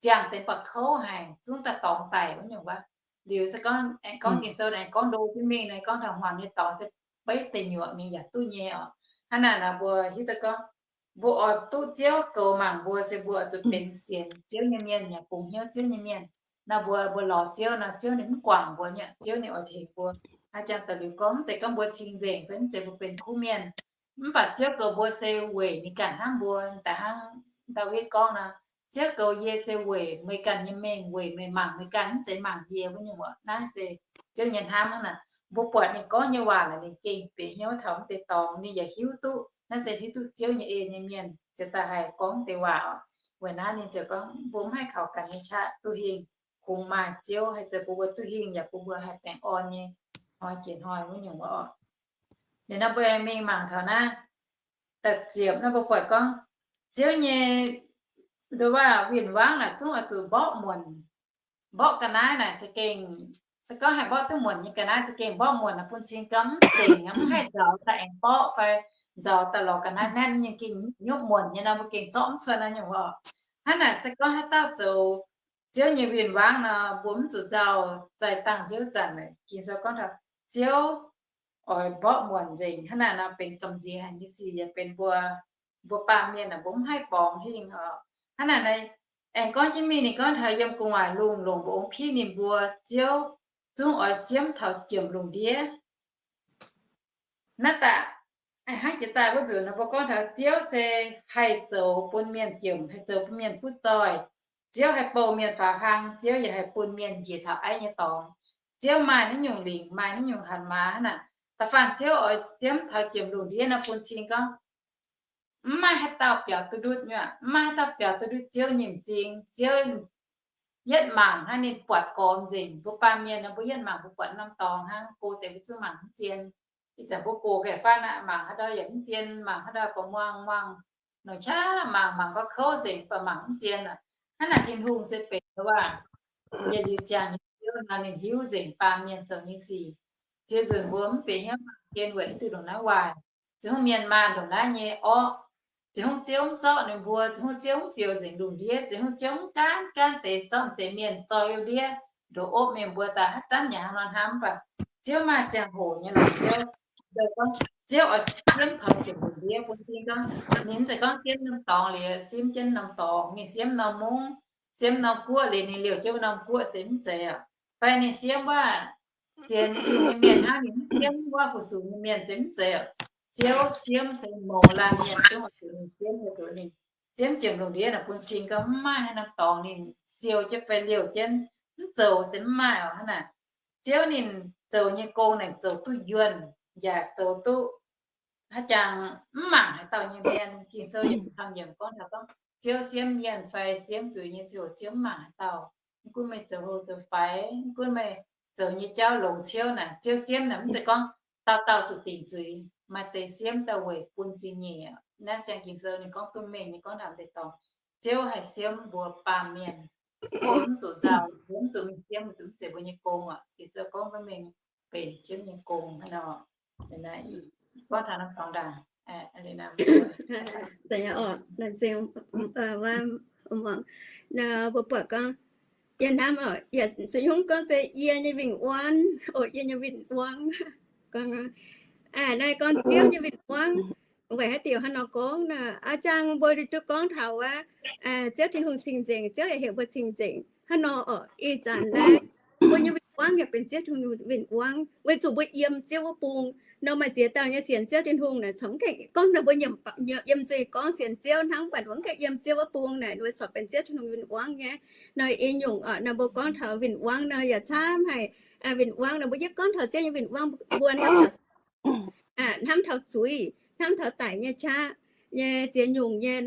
ziangh deix ba'kouv haic, zungv daaih dorngx daic wuov nyungc wuov. Liuz se gorngv aengx gorngv Ging-Sou aengx gorngv ndo jienv mingh nor, gorngv taux hmuangx nyei dorngx se beiv deic nyuoqc mingh yaac duqv nyei oc. Hnangv naaic nor mbuo hiuv duqv gorngv mbuo oix duqv Ziouv goux mangc mbuo se mbuo oix zuqc benx sienx Ziouv nyei mienh yaac bungx hnyouv Ziouv nyei mienh. Nor mbuo, mbuo lorz Ziouv nor, Ziouv ninh mv guangc mbuo nyei, Ziouv ninh oix tengx mbuo. Hnangv jangx da'liuz gorngv, mv zeiz gorngv mbuo cing-nzengc fai mv zeiz mbuo benx kuv mienh. Mv baac Ziouv goux mbuo se weic ninh ganh hnamv mbuo, da'hnangv Ndaawitv gorngv nor, Ziouv goux yie se weic meih ganh nyei mengh, weic meih mangc meih ganh, mv zeiz mangc yie wuov nyungc oc. Naaiv se Ziouv nyei hnamv hnangv naaic. Mbuo buatc ninh gorngv nyei waac naaic ninh gengh bieqc hnyouv taux mv deix dorngx, ninh yaac hiuv duqv naaiv se hiuv duqv Ziouv nyei en nyei mienh ziouc daaih haih gorngv deix waac oc. Weic naaiv ninh ziouc gorngv mbuo mv haih kaux ganh nyei qaqv duqv hingh. Kungx maaih Ziouv haih zoux bun mbuo duqv hingh yaac bun mbuo haih baengh orn nyei hnoi jiex hnoi wuov nyungc oc. Liuz nor mbuo mingh mangc taux naaiv da'ziepc nor mbuo buatc gorngv Ziouv nyei ndo waac win-wangv naaic zungv oix zuqc mborqv muonc. Mborqv ga'naaiv naaic za'gengh, se gorngv haih mborqv duqv muonc nyei ga'naaiv za'gengh mborqv muonc naaic bun cing gau mv zengc, mv haih nzaaux daaih aengx mborqv fai nzaaux daaih lorz ga'naaiv naetv nyei, gengh nyutv muonc nyei nor mbuo gengh zorqv mv cuotv naaiv nyungc oc. Hnangv naaic se gorngv haaix dauh zoux Ziouv nyei win-wangv nor mbuo mv zuqc nzauh, zaih dangh Ziouv zanc naaic. Ging-Sou gorngv taux Ziouv oix mborqv muonc nzengc. Hnangv naaic nor benx gamh nziex haic nyei sic yaac benx mbuo, mbuo baamh mienh naaic mbuo mv haih borngz hingh oc. Hnangv naaic nor aengx gorngv jienv mingh ninh gorngv taux yiem gu'nguaaic lungh longc mba'ong piv ninh mbuo, Ziouv zungv oix siemv taux jiemc lungh ndiev. Naaiv daaih hnangv jiex daaih wuov nzunc nor mbuo gorngv taux Ziouv se haih zoux bun mienh jiemc, haih zoux bun mienh butv zoih. Ziouv haih bouh mienh faaux hlang, Ziouv yaac haih bun mienh njiec taux aiv nyei dorngx. Ziouv maaih naaiv nyungc lingc, maaih naaiv nyungc hatc maaz hnangv naaic. Da'faanh Ziouv oix siemv taux jiemc lungh ndiev nor bun cing gorngv mv maaih haaix dauh biaux duqv ndutv nyei, mv maaih haaix dauh biaux duqv ndutv Ziouv nyei m'zing. Ziouv yietv mangc hnangv, ninh buatc gormx nzengc. Mbuo baamh mienh nor mbuo yietv mangc mbuo buatc norm dorngx hnangv, go deix mbuo zungv mangc mv zien. Ih zanc mbuo gox gaengh faanv aqv, mangc haaix ndau yaac mv zien, mangc haaix ndau ba'muangh muangh, nor qaqv mangc mangc gauh kouv nzengc, baac mangc mv zien aqv. Hnangv naaic Tin-Hungh se benx waac, yietc liuz ziangh nyei Ziouv nor ninh hiuv nzengc baamh mienh zoux nyei sic. Ziex nzunc mbuo mv benx hnyouv mangc gien weic haaix diuc ndongc naaiv waaic. Ziouc hungh mienh maanh ndongc naaiv nyei orqv. Ziouc hungh Ziouv mv zorqv ninh mbuo, ziouc hungh Ziouv mv fioux nzengc lungh ndiev, ziouc hungh Ziouv mv gaanv gaanv deix zorqv deix mienh zoi ndiev, ndoqc opv mienh mbuo daaih haaix zanc yaac hnangv nor hnamv mv baac Ziouv maaih ziangh hoc nyei longc Ziouv. Ziouv oix siemv taux ziepc lungh ndiev bun cing gorngv, ninh mv zeiz gorngv siemv norm dorngx liuz siemv jienv norm dorngx, ninh siemv norm mungv, siemv norm guoqv liuz ninh liouh jienv norm guoqv se mv zeiz aqv. Fai ninh siemv wuov sienx Tin-Hungh nyei mienh hnangv, ninh mv siemv wuov fu-sux nyei mienh se mv zeiz aqv. Ziouv siemv se mouz laanh mienh zungv oix zuqc ninh siemv, oix zuqc ninh siemv ziepc lungh ndiev naaic bun cing gorngv mv maaih haaix norm dorngx ninh siou jienv fai liouh jienv mv zoux se mv maaih oc hnangv naaic. Ziouv ninh zoux nyei gong naaic zoux duqv yuonh, yaac zoux duqv haaix jangx mv mangc haaix dauh nyei mienh. Ging-Sou yaac camv yaac gorngv taux gorngv Ziouv siemv mienh fai siemv zuiz nyei ziouc Ziouv mv mangc haaix dauh. Mv gunv meih zoux hlo zoux faix, mv gunv meih zoux nyei jauv longx ciouv naaic, Ziouv siemv naaic mv zeiz gorngv dauh dauh zuqc dingc zuiz. Maaih deix siemv daaih weic bun zingh nyeic. Naaiv siang Ging-Sou ninh gorngv duqv mengh nyei gorngv taux deix dorngx, Ziouv haih siemv mbuo baamh mienh. Mv zuqc nzauh, mv zuqc mingh siemv, mv zuqc mv zeiz mbuo nyei gong aqv. Ging-Sou gorngv duqv mengh benx Ziouv nyei gong hnangv nor. Gorngv taux norm dorngx ndaangc, mbuo buatc gorngv, yie hnamv oc, yie nyungc gorngv se yie nyei win-wangv, oc, yie nyei win-wangv. Naaiv gorngv Ziouv nyei win-wangv, weic haaix diuc hnangv nor gorngv naaic, a'jang mbuo duqv gorngv taux wuov, Ziouv Tin-Hungh cing-nzengc, Ziouv yaac heuc mbuo cing-nzengc hnangv nor oc. Ih zanc naaiv mbuo nyei win-wangv yaac benx Ziouv Tin-Hungh win-wangv, weic zuqc mbuo yiem Ziouv wuov bung nor. Maaih ziex dauh nyei sienx Ziouv Tin-Hungh naaic, congx mv gaengh gorngv nor mbuo yiem nzuih gorngv sienx Ziouv hnangv, mv baac mbuo mv gaengh yiem Ziouv wuov bung naaic, mbuo corc benx Ziouv Tin-Hungh win-wangv nyei. Nor ih nyungc oc, nor mbuo gorngv taux win-wangv nor yaac camv haic. Win-wangv nor mbuo yie gorngv taux Ziouv nyei win-wangv mbuo hnamv taux zuiz, hnamv taux daic nyei qaqv nyei ziex nyungc nyei.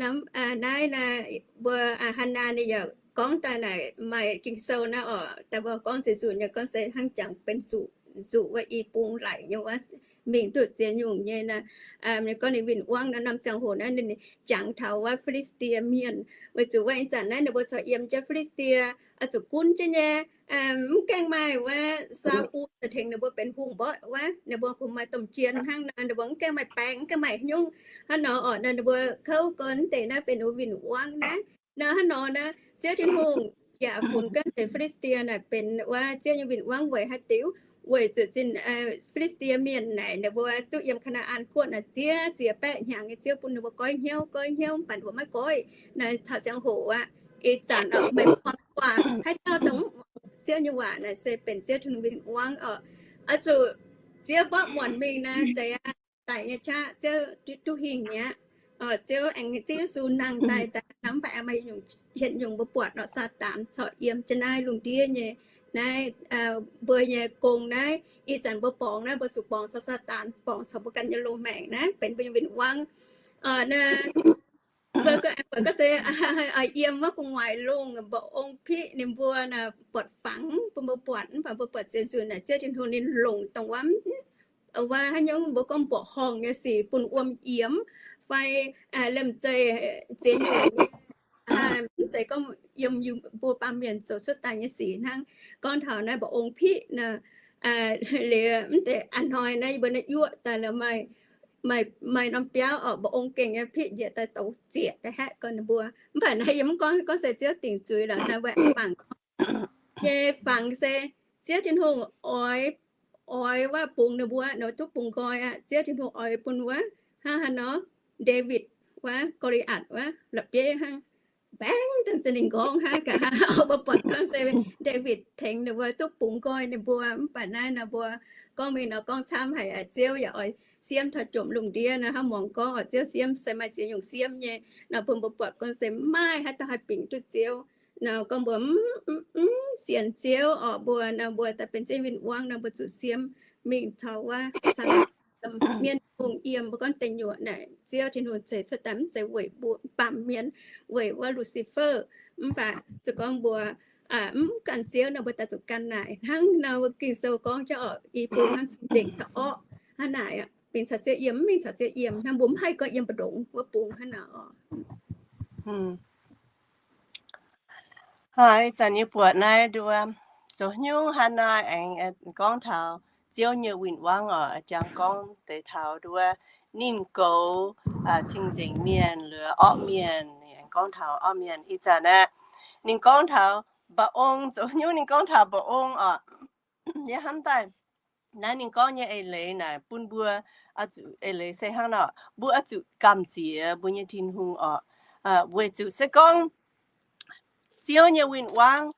Naaiv naaiv mbuo Hannah ninh yaac gorngv daaih naaic maaih Ging-Sou naaiv oc, daaih mbuo gorngv ziex nzunc nyei gorngv se hnangv jangx benx zuqc, zuqc wuov i bung laic nyei wuov, mingh duqv ziex nyungc nyei naaiv. Ninh gorngv ninh win-wangv naaiv norm ziangh hoc naaiv ninh jangx taux wuov Fi^li^saa^die Mienh, weic zuqc wuov ih zanc naaiv ninh mbuo corc yiem jienv Fi^li^saa^die, oix zuqc gunv jienv nyei. Mv gaengh maaih wuov Saa^ul tengx ninh mbuo benx hungh mborqv wuov, ninh mbuo kungx maaih domh jien hnangv nor, ninh mbuo mv gaengh maaih baeng, mv gaengh maaih haaix nyungc hnangv nor oc. Naaiv ninh mbuo kouv gorn deix naaiv benx wuov win-wangv naaiv. Nor hnangv nor naaiv Ziouv Tin-Hungh yaac funx gaanv deix Fi^li^saa^die naaic benx wuov Ziouv nyei win-wangv weic haaix diuc? Weic zuqc zinh Fi^li^saa^die Mienh naaic ninh mbuo duqv yiem Kaa^naa^an Guoqv naaic ziex ziex baeqv hnyangx nyei, Ziouv bun ninh mbuo goiv hnyouv, goiv hnyouv mv baac ninh mbuo maiv goiv. Naaiv taux ziangh hoc aqv, ih zanc oc, meih mbuo muangx waac, haaix dauh dongh Ziouv nyei waac naaic se benx Ziouv Tin-Hungh win-wangv oc. Oix zuqc Ziouv mborqv muonc mingh naaic, zeiz aqv, daic nyei qaqv, Ziouv duqv hingh mi'aqv. Ziouv aengx Ziouv Yesu nangh daaih, daaih hnamv mv baac aengx maaih nyungc, yietc nyungc mbuo buatc nor, Saadaan corc yiem jienv naaiv lungh ndiev nyei naaiv, mbuo nyei gong naaiv. Ih zanc mbuo borngz naaiv, mbuo zuqc borngz caux Saadaan, borngz caux mbuo ganh nyei loz-maengc naaiv, benx mbuo nyei win-wangv. Naaiv mbuo gorngv se yiem wuov gu'nguaaic lungh, mba'ong piqv ninh mbuo naaic buatc fangx bun mbuo buatc, mv baac mbuo buatc ziex nzunc naaic Ziouv Tin-Hungh ninh longc dongh wuov, wuov haaix nyungc mbuo gorngv mbuoqc horngh nyei sic bun wuom yiemx fai liemh zeih ziex nyungc, mv zeiz gorngv yiem mbuo baamh mienh zoux cuotv daaih nyei sic hnangv. Gorngv taux naaiv mba'ong piqv naaic, liuz mv deix a'hnoi naaiv yie mbuo naaiv yuoqv daaih la'maih, maaih norm biauv oc, mba'ong gengh nyei piqv njiec daaih douz zieqc daaih haeqv gorn ninh mbuo. Mv baac naaiv yie mv gorngv, gorngv se Ziouv dingc zuiz lorqc, naaiv wuov fangx nyei fangx se Ziouv Tin-Hungh oix, oix wuov bungx ninh mbuo, ninh mbuo duqv bungx nqoi aqv. Ziouv Tin-Hungh oix bun wuov, hnangv haaix nor, Ndaawitv wuov, Go^li^atc wuov, la'bieiv hnangv, mbaengx daaih za'gengh nqorngv hnangv gaax. Mbuo buatc gorngv se Ndaawitv tengx ninh mbuo duqv bungx nqoi ninh mbuo. Mv baac naaiv nor mbuo gorngv mingh nor gorngv camv haic, Ziouv yaac oix siemv taux jomc lungh ndiev nor. Hnangv muangx gorngv oc, Ziouv siemv se maaih ziex nyungc siemv nyei nor, bun mbuo buatc gorngv se mv maaih haaix dauh haih bingx duqv Ziouv nor. Gorngv mbuo mv sienx Ziouv oc, mbuo nor mbuo daaih benx Ziouv win-wangv nor, mbuo zuqc siemv mingh taux wuov caux mienv hungh yiem. Mbuo gorngv deic nyuoqc naaic Ziouv Tin-Hungh ceix cuotv daaih mv zeiz weic mbuo baamh mienh, weic wuov Lucifer. Mv baac se gorngv mbuo mv gan Ziouv nor, mbuo daaih zuqc gan naaic. Hnangv nor mbuo Ging-Sou gorngv jauv oc, i bung hnangv cing-nzengc caux orqv hnangv naaic, mingh caux Ziouv yiem, mv mingh caux Ziouv yiem, hnangv mbuo mv haih gorngv yiem mbu'ndongx wuov bung hnangv naaic oc. Hnoi zanc yie buatc naaiv nduov, zoux haaix nyungc hnangv naaiv aengx gorngv taux Ziouv nyei win-wangv oc. Jangx gorngv deix taux nduov ninh goux cing-nzengc mienh, lorz orqv mienh. Ninh gorngv taux orqv mienh ih zanc aeqv, ninh gorngv taux mba'ong zoux nyungc, ninh gorngv taux mba'ong oc. Yie hnamv daaih naaiv ninh gorngv nyei eix leiz naaic bun mbuo, eix leiz se hnangv nor, mbuo oix zuqc gamh nziex mbuo nyei Tin-Hungh oc. Weic zuqc se gorngv Ziouv nyei win-wangv,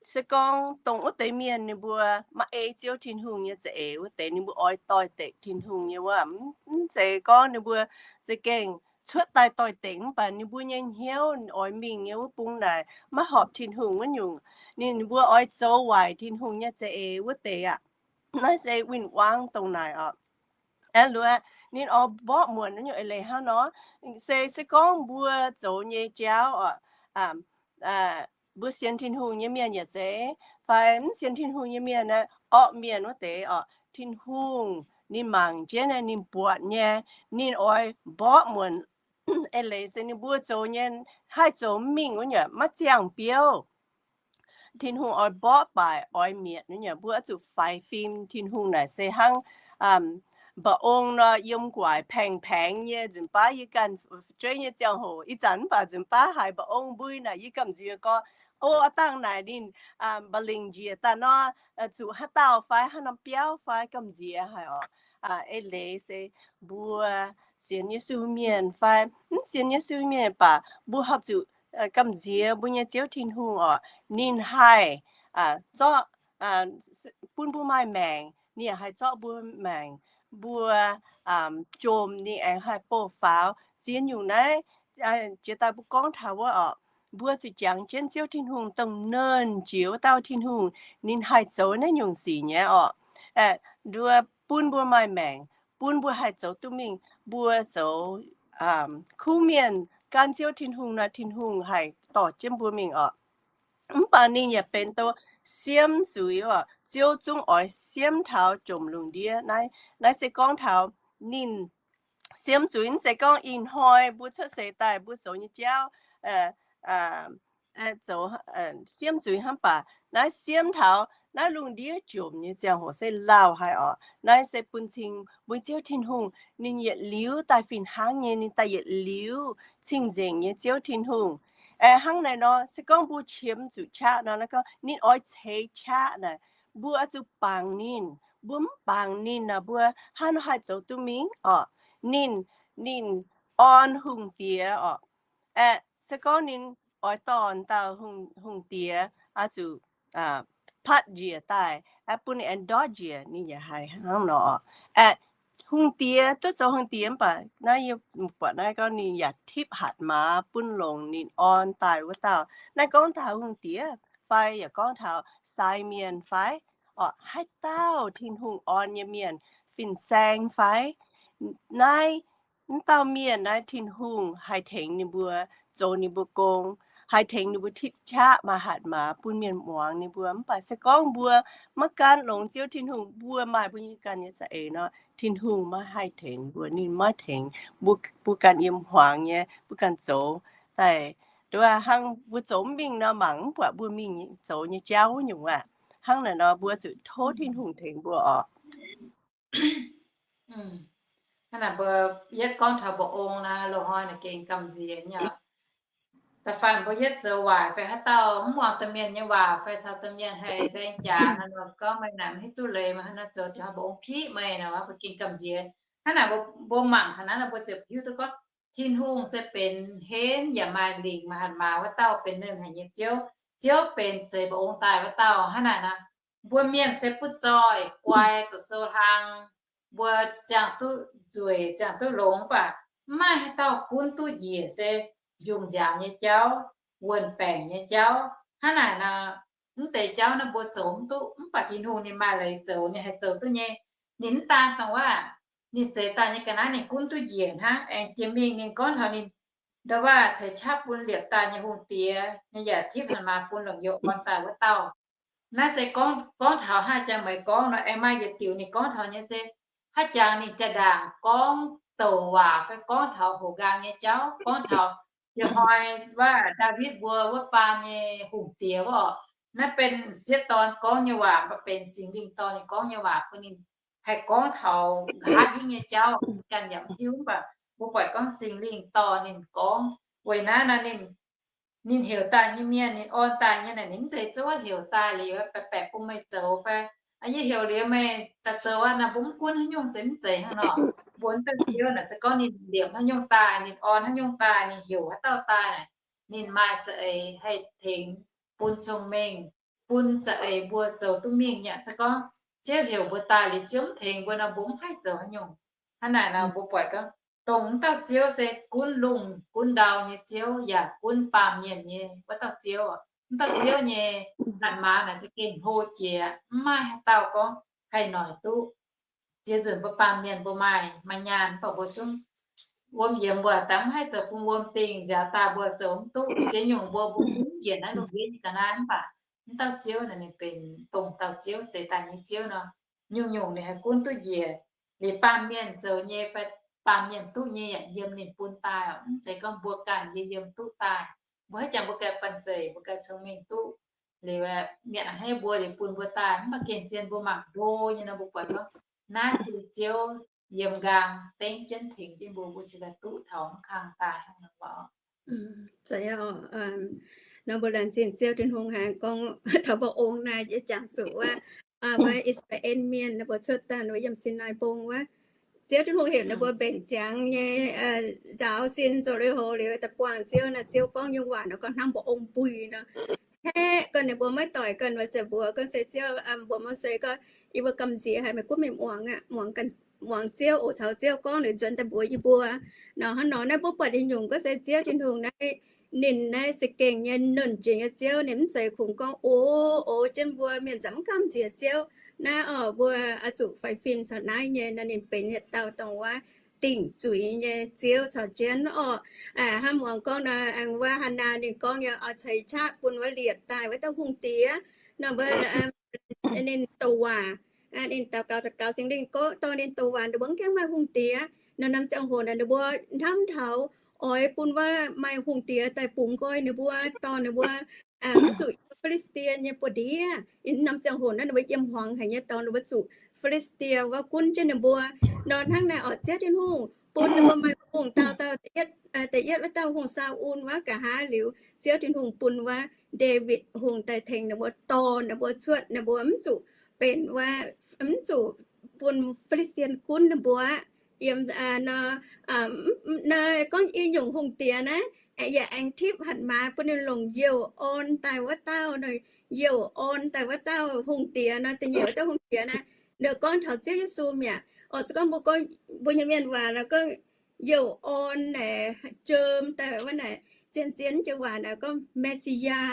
se gorngv dongh wuov deix mienh ninh mbuo maiv ei Ziouv Tin-Hungh nyei za'eix wuov deix, ninh mbuo oix doix-dekc Tin-Hungh nyei wuov, mv zeiz gorngv ninh mbuo za'gengh cuotv daaih doix-dekc, mv baac ninh mbuo nyei hnyouv oix mingh nyei wuov bung naaic maiv horpc Tin-Hungh wuov nyungc. Ninh mbuo oix zoux waaic Tin-Hungh nyei za'eix wuov deix aqv. Naaiv se win-wangv dongh naaic oc. Aeqv, luoqc ninh oix mborqv muonc wuov nyungc eix leiz hnangv nor, se, se gorngv mbuo zoux nyei jauv oc, mbuo sienx Tin-Hungh nyei mienh yaac zeiz, fai mv sienx Tin-Hungh nyei mienh, orqv mienh wuov deix oc, Tin-Hungh ninh mangc jienv, ninh buatc nyei, ninh oix mborqv muonc eix leiz se ninh mbuo zoux nyei haih zoux mingh wuov nyungc maiv ziangh biouv. Tin-Hungh oix mborqv baac oix mietc wuov nyungc. Mbuo oix zuqc faix fim. Tin-Hungh naaic se hnangv mba'ong nor, yiem gu'nguaaic paengx-paengx nyei nzunc baav yie ganh fu'jueiv nyei ziangh hoc. Ih zanc mv baac nzunc baav haiz mba'ong mbui naaic yie gamh nziex gorngv, o, aa dangh naaic ninh mba'lingc njiec daaih nor, zuqc haaix dauh fai haaix norm biauv fai gamh nziex haic oc. Eix leiz se mbuo sienx Yesu mienh fai mv sienx Yesu mienh baac mbuo horpc zuqc gamh nziex mbuo nyei Ziouv Tin-Hungh oc. Ninh haih zorqv, bun mbuo maaih maengc, ninh yaac haih zorqv mbuo maengc. Mbuo jomc ninh aengx haih bouh faaux. Ziex nyungc naaiv jiex daaih mbuo gorngv taux wuov oc, mbuo zuqc jangx jienv Ziouv Tin-Hungh dongh nernh jiex wuov dauh Tin-Hungh, ninh haih zoux naaiv nyungc sic nyei oc. Nduov bun mbuo maaih maengc, bun mbuo haih zoux duqv mingh. Mbuo zoux kuv mienh gan Ziouv Tin-Hungh nor, Tin-Hungh haih dorh jienv mbuo mingh oc. Mv baac ninh yaac benx doz siemv zuiz oc. Ziouv zungv oix siemv taux jomc lungh ndiev. Naaiv, naaiv se gorngv taux ninh siemv zuiz, mv zeiz gorngv ih hnoi mbuo cuotv seix daaih mbuo zoux nyei jauv zoux siemv zuiz hnangv. Mv baac naaiv siemv taux naaiv lungh ndiev jomc nyei ziangh hoc se lauh haic oc. Naaiv se bun cing mbuo Ziouv Tin-Hungh, ninh yietc liuz daaih fih hnangv nyei, ninh daaih yietc liuz cing-nzengc nyei Ziouv Tin-Hungh. Hnangv naaiv nor, se gorngv mbuo qiemx zuqc qaqv nor, gorngv ninh oix ceix qaqv naaic, mbuo oix zuqc bangc ninh. Mbuo mv bangc ninh nor, mbuo hnangv nor haih zoux duqv mingh oc. Ninh, ninh orn hungh diex oc. Se gorngv ninh oix dorh dauh hungh diex oix zuqc patv njiec daaih, bun ninh aengx ndortv njiec, ninh yaac haih hnangv nor oc. Hungh diex duqv zoux hungh diex mv baac naaiv yie buatc naaiv gorngv ninh yaac tipv hatc maaz bun longc ninh orn daaih wuov dauh. Naaiv gorngv taux hungh diex fai yaac gorngv taux sai mienh fai, oc, haaix dauh Tin-Hungh orn nyei mienh, fin-saeng fai, naaiv, mv dauh mienh naaiv Tin-Hungh haih tengx ninh mbuo zoux ninh mbuo gong, haih tengx ninh mbuo tipv qaqv maaih hatc maaz bun mienh muangx ninh mbuo. Mv baac se gorngv mbuo maiv gan longx Ziouv Tin-Hungh, mbuo maaih mbuo nyei ganh nyei za'eix nor, Tin-Hungh maiv haih tengx mbuo, ninh maiv tengx mbuo. Mbuo ganh yiem hmuangx nyei, mbuo ganh zoux daaih, nduov hnangv mbuo zoux mv mingh nor, mangc mv buatc mbuo mingh zoux nyei jauv wuov nyungc aqv. Hnangv naaic nor mbuo zuqc tov Tin-Hungh tengx mbuo oc. Hnangv naaic mbuo yietv gorngv taux mba'ong naaic, loz-hnoi naaic gengh gamh nziex nyei. Da'faanh mbuo yietv zoux waaic fai haaix dauh mv muangx domh mienh nyei waac fai caux domh mienh haih nzaeng jaax nor, gorngv meih naaic mv hiuv duqv leiz, meih hnangv naaiv zoux ziouc mba'ong piqv meih nor, mbuo gengh gamh nziex. Hnangv naaic mbuo mangc taux naaiv nor mbuo ziouc hiuv duqv gorngv Tin-Hungh se benx henv yaac maaih lingc maaih hatc maaz wuov dauh, benx nernh haic nyei Ziouv. Ziouv benx zeix mba'ong daaih wuov dauh. Hnangv naaic nor, mbuo mienh se butv zoih guai doqc sou hlang, mbuo ziangh duqv nzueic ziangh duqv longx, mv baac mv maaih haaix dauh gunv duqv njiec se njungh nziaaux nyei jauv, wuonh baengc nyei jauv. Hnangv naaic nor, mv deix jauv naaiv mbuo zoux mv duqv, mv baac Tin-Hungh ninh maaih leiz zoux, ninh haih zoux duqv nyei. Ninh mv daan dongh waac ninh zeix daaih nyei ga'naaiv ninh gunv duqv njiec hnangv. Aengx jiex mingh ninh gorngv taux ninh nda'waac ceix qaqv bun liepc daaih nyei hungh diex nyei, yaac tipv hatc maaz bun longc youz orn daaih wuov dauh. Naaiv se gorngv, gorngv taux haaix jangx meih gorngv nor, aengx maaih yietc diuc ninh gorngv taux nyei se haaix jangx ninh jaa-ndaangc gorngv douc waac fai gorngv taux hoqc nqaang nyei jauv, gorngv taux ih hnoi waac Ndaawitv mbuo wuov baan nyei hungh diex wuov oc. Naaiv benx m'sieqv dorn gorngv nyei waac, mv baac benx Singx Lingh dorh ninh gorngv nyei waac bun ninh haih gorngv taux nqa'haav hingv nyei jauv. Ganh yaac mv hiuv, mv baac mbuo buatc gorngv Singx Lingh dorh ninh gorngv. Weic naaiv nor ninh, ninh heuc daaih nyei mienh, ninh orn daaih nyei naaic, ninh mv zeiz zouv heuc daaih liuz, Baeqc baeqc bun meih zoux fai? Yie heuc liuz meih daaih zoux aqv. Naaiv mbuo mv gunv haaix nyungc se mv zeiz hnangv nor. Mbuo mv dauh Ziouv naaic se gorngv ninh liepc haaix nyungc daaih, ninh orn haaix nyungc daaih, ninh heuc haaix dauh daaih naaic, ninh maaih za'eix haih tengx, bun cong-mengh, bun za'eix mbuo zoux duqv mingh nyei. Se gorngv Ziouv heuc mbuo daaih liuz Ziouv mv tengx mbuo nor, mbuo mv haih zoux haaix nyungc. Hnangv naaic nor mbuo buatc gorngv dongh mv dauh Ziouv se gunv lungh gunv ndau nyei Ziouv, yaac gunv baamh mienh nyei wuov dauh Ziouv. Mv dauh Ziouv nyei hatc maaz naaic za'gengh hlo jiex, mv maaih haaix dauh gorngv haih noic duqv. Ziex nzunc mbuo baamh mienh mbuo maaih, maaih nyaanh, mv baac mbuo zungv wuom yiemx, mbuo daaih mv haih zoux bun wuom dingh, nziaaux daaih mbuo zoux mv duqv. Ziex nyungc mbuo, mbuo gunv njiec naaiv lungh ndiev nyei ga'naaiv, mv baac mv dauh Ziouv naaic ninh benx dongh dauh Ziouv, zeix daaih nyei Ziouv nor, nyungc-nyungc ninh haih gunv duqv njiec. Liuz baamh mienh zoux nyei fai baamh mienh duqv nyei yaac yiem ninh bun daaih oc. Mv zeiz gorngv mbuo ganh yiem yiem duqv daaih. Mbuo haiz jangx mbuo ganh banh zeic, mbuo ganh cong-mengh duqv liuz, mietc a'hneiv mbuo liuz bun mbuo daaih. Mv baac gengh zien mbuo mangc ndo nyei nor, mbuo buatc gorngv naaiv se Ziouv yiem nqaang dengv jienv tengx jienv mbuo, mbuo cingx daaih duqv taux mv kang daaih hnangv nor. Nor mbuo laengz zingh Ziouv Tin-Hungh haiz gorngv taux mbuo ong naaiv yie jangx zuqc wuov, wuov I^saa^laa^en Mienh ninh mbuo cuotv daaih ninh mbuo yiem Sinaai Mbong wuov, Ziouv Tin-Hungh heuc ninh mbuo mbenc ziangx nyei nzaaux sin zoux lui-houx liuz daaih buangh Ziouv naaic, Ziouv gorngv nyei waac nor gorngv hnangv mbuo ong mbuih nor. Haeqv ganh ninh mbuo maiv doic ganh, weic zuqc mbuox gorngv se Ziouv, mbuox Mose gorngv, yie mbuo gamh nziex haic, meih gunv mingh muangx aqv, muangx ganh, muangx Ziouv oc, caux Ziouv gorngv liuz nzuonx daaih mbuox yie mbuo. Nor hnangv nor naaiv mbuo buatc nyungc-nyungc gorngv se Ziouv Tin-Hungh naaiv ninh naaiv se gengh nyei, nernh jiex nyei Ziouv. Ninh mv zeiz kungx gorngv, o, o, jienv mbuo mienh zanc mv gamh nziex Ziouv. Naaiv oc, mbuo oix zuqc faix fim caux naaiv nyei nor, ninh benx yietc dauh dongh wuov dingc zuiz nyei Ziouv caux jienv oc. Hnangv muangx gorngv nor, aengx wuov Hannaa ninh gorngv nyei, oix ceix qaqv bun wuov liepc daaih wuov dauh hungh diex nor, mbuo ninh douc waac, ninh daux gaux, daux gaux Singx Lingh gorngv dorh ninh douc waac, ninh mbuo mv gaengh maaih hungh diex nor, norm ziangh hoc naaic ninh mbuo hnamv taux oix bun wuov maaih hungh diex daaih bungx nqoi ninh mbuo, dorh ninh mbuo mv zuqc Fi^li^saa^die nyei buoz-ndiev. Norm ziangh hoc naaiv ninh mbuo yiem hmuangx haic nyei, dorh ninh mbuo zuqc Fi^li^saa^die wuov gunv jienv ninh mbuo. Nor hnangv naaiv oc, Ziouv Tin-Hungh bun ninh mbuo maaih hungh dauh dauh, da'yietv wuov dauh hungh Saa^un wuov, nqa'haav liuz Ziouv Tin-Hungh bun wuov Ndaawitv Hungh daaih tengx ninh mbuo, dorh ninh mbuo cuotv, ninh mbuo mv zuqc benx wuov, mv zuqc bun Fi^li^saa^die gunv ninh mbuo aqv. Yiem nor, gorngv i nyungc hungh diex naaiv, yaac aengx tipv hatc maaz bun ninh longc youh orn daaih wuov dauh, youh orn daaih wuov dauh hungh diex nor, da'nyeic wuov dauh hungh diex naaiv, ninh gorngv taux Ziouv Yesu mi'aqv. Oc, se gorngv mbuo gorngv mbuo nyei mienh waac nor gorngv youh orn naaic, jom daaih wuov naaic, zien-zien joux waac naaic gorngv Messiah.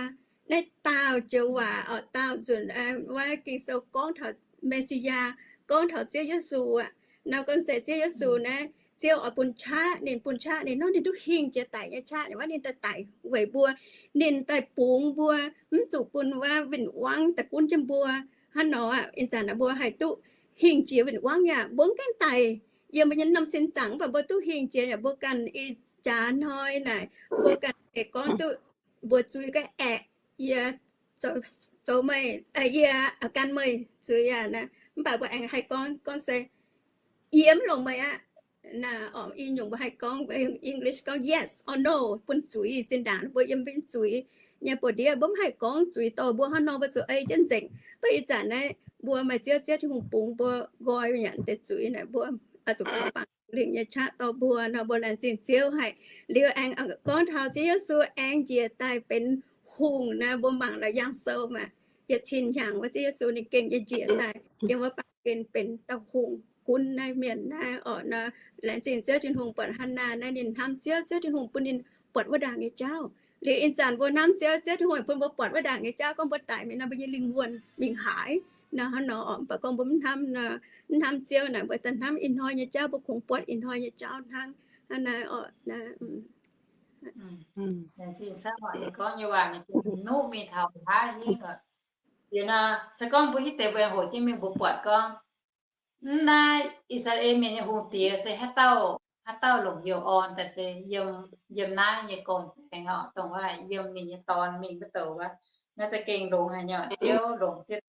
Naaiv daauh joux waac oc, daauh nzunc wuov Ging-Sou gorngv taux Messiah, gorngv taux Ziouv Yesu aqv. Nor gorngv se Ziouv Yesu naaiv, Ziouv oix bun qaqv ninh, bun qaqv ninh nor, ninh duqv hingh jiex daic nyei qaqv, wuov ninh daaih daic weic mbuo, ninh daaih bungx mbuo, mv zuqc bun wuov win-wangv daaih gunv jienv mbuo. Hnangv nor aqv, ih zanc mbuo haih duqv hingh jiex win-wangv yaac mbuo mv gaengh daic yiem mbuo nyei norm sin zaangc, mv baac mbuo duqv hingh jiex yaac mbuo ganh ih jaax hnoi naaic, mbuo ganh aengx gorngv duqv mbuox zuiz gorngv, aeqv, yie zoux meih, yie gan meih zuiz aqv. Mv baac mbuo aengx haih gorngv, gorngv se, yie mv longc meih aqv. Naaiv i nyungc mbuo haih gorngv English gorngv yes or no, bun zuiz zinh ndaangc mbuo yiem mbuo zuiz nyei buoz-ndiev, mbuo mv haih gorngv zuiz dorh mbuo hnangv nor, mbuo zuqc ei jienv nzengc. Mv baac ih zanc naaiv mbuo maaih Ziouv, Ziouv Tin-Hungh bungx mbuo nqoi nyanc deix zuiz naaic, mbuo oix zuqc kaux bangc Lingh nyei qaqv dorh mbuo nor, mbuo laengz zingh Ziouv haic. Liuz aengx gorngv taux Ziouv Yesu aengx njiec daaih benx hungh naaiv, mbuo mangc la'yangh sou maah, yietc cin hnyangx wuov Ziouv Yesu ninh gengh nyei njiec daaih yiem wuov baamh gen benx dauh hungh gunv naaiv mienh naaiv oc nor. Laengz zingh Ziouv Tin-Hungh buatc Hannaa naaiv ninh hnamv Ziouv, Ziouv Tin-Hungh bun ninh buatc wuov ndaangc nyei jauv. Liuz ih zanc mbuo hnamv Ziouv, Ziouv Tin-Hungh bun mbuo buatc wuov ndaangc nyei jauv, gorngv mbuo daic mingh nor mbuo nyei lingh wuonh mingh haaix nor, hnangv nor oc. Mv baac gorngv mbuo mv hnamv, mv hnamv Ziouv naaic, mbuo daaih hnamv ih hnoi nyei jauv, mbuo kungx buatc ih hnoi nyei jauv hnangv. Hnangv naaiv oc. Laengz zingh Ziouv, ninh gorngv nyei waac ninh bun nuqv mingh taux nqa'haav hingv oc. Liuz nor, se gorngv mbuo hitv deix mbuo aengx hoqc jienv mingh mbuo buatc gorngv, naaiv I^saa^laa^en Mienh nyei hungh diex se haaix dauh, haaix dauh longc youh orn daaih se yiem, yiem naaiv nyei gorn-baengx oc, dongh wuov yiem ninh nyei dorn mingh wuov douc wuov. Naaiv za'gengh longx haic nyei, Ziouv longc Ziouv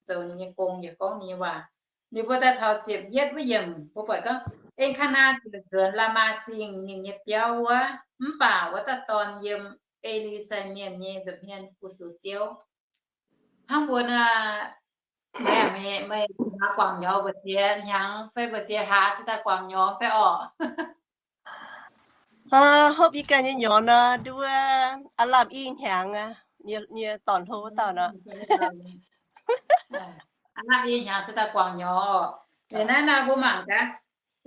zoux ninh nyei gong yaac gorngv ninh nyei waac. Ninh mbuo daaih taux ziepc yietv wuov yiemc mbuo buatc gorngv, Eng^kaa^naa ziouc nzuonx Laamaa Zingh ninh nyei biauv wuov, mv baac wuov dauh dorn yiem E^li sai mienh nyei nza'hmien fu-sux Ziouv. Hnangv mbuo naaiv, meih, meih guangc nyorx mbu'ziex hnyangx fai mbu'ziex hlaax cingx daaih guangc nyorx fai orqc? Hopv yie ganh nyei nyorx nor, nduov aav lamh i hnyangx aqv, nyei dorn-hlo wuov dauh nor. Aav lamh i hnyangx cingx daaih guangc nyorx. Liuz naaiv nor mbuo mangc gaax,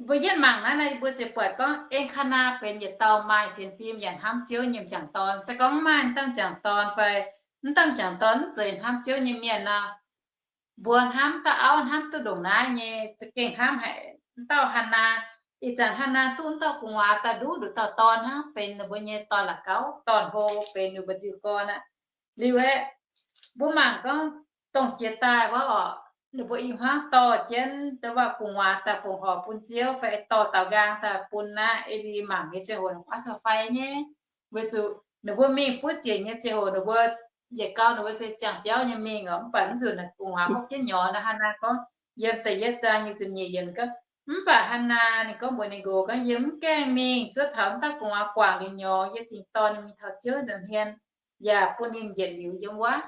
mbuo yietv mangc naaiv nor mbuo ziouc buatc gorngv Eng^kaa^naa benx yietc dauh maaih sienx fim yaac hnamv Ziouv nyei m'jangc dorn. Se gorngv mv maaih m'dangh m'jangc dorn fai m'dangh m'jangc dorn mv zeiz hnamv Ziouv nyei mienh nor, mbuo hnamv dauh auv hnamv duqv ndongc naaiv nyei, za'gengh hnamv haic m'dauh Hannaa. Ih zanc Hannaa duqv m'dauh gu'nguaaz daaih nduqc nduqc dauh dorn hnangv, benx ninh mbuo nyei dorn-la'gauv, dorn-hlo, benx ninh mbuo nziu gorn aqv. Liuz aeqv, mbuo mangc gorngv dongh jiex daaih wuov orqc, ninh mbuo i hmuangv dorh jienv dongh waac gu'nguaaz daaih fongc horc bun Ziouv fai dorh daaux nqaang daaih bun naaiv E^li mangc nyei ziangh hoc oix zuqc faix nyei. Weic zuqc ninh mbuo mingh buov ziec nyei ziangh hoc ninh mbuo yietc gau ninh mbuo se ziangh biauv nyei mingh oc, mv baac mv nzunc gu'nguaaz hopv jienv nyorx nor, Hannaa gorngv, yiem da'yietv zaang nyei ziepc nyeic yiemc gorngv, mv baac Hannaa ninh gorngv mbuox ninh nqox gorngv, Yie mv gaengh mingh zuov taux m'dauh gu'nguaaz guangc liuz nyorx, yie cingx dorh ninh mingh taux Ziouv nza'hmien, yaac bun ninh yietc liuz yiem wuov.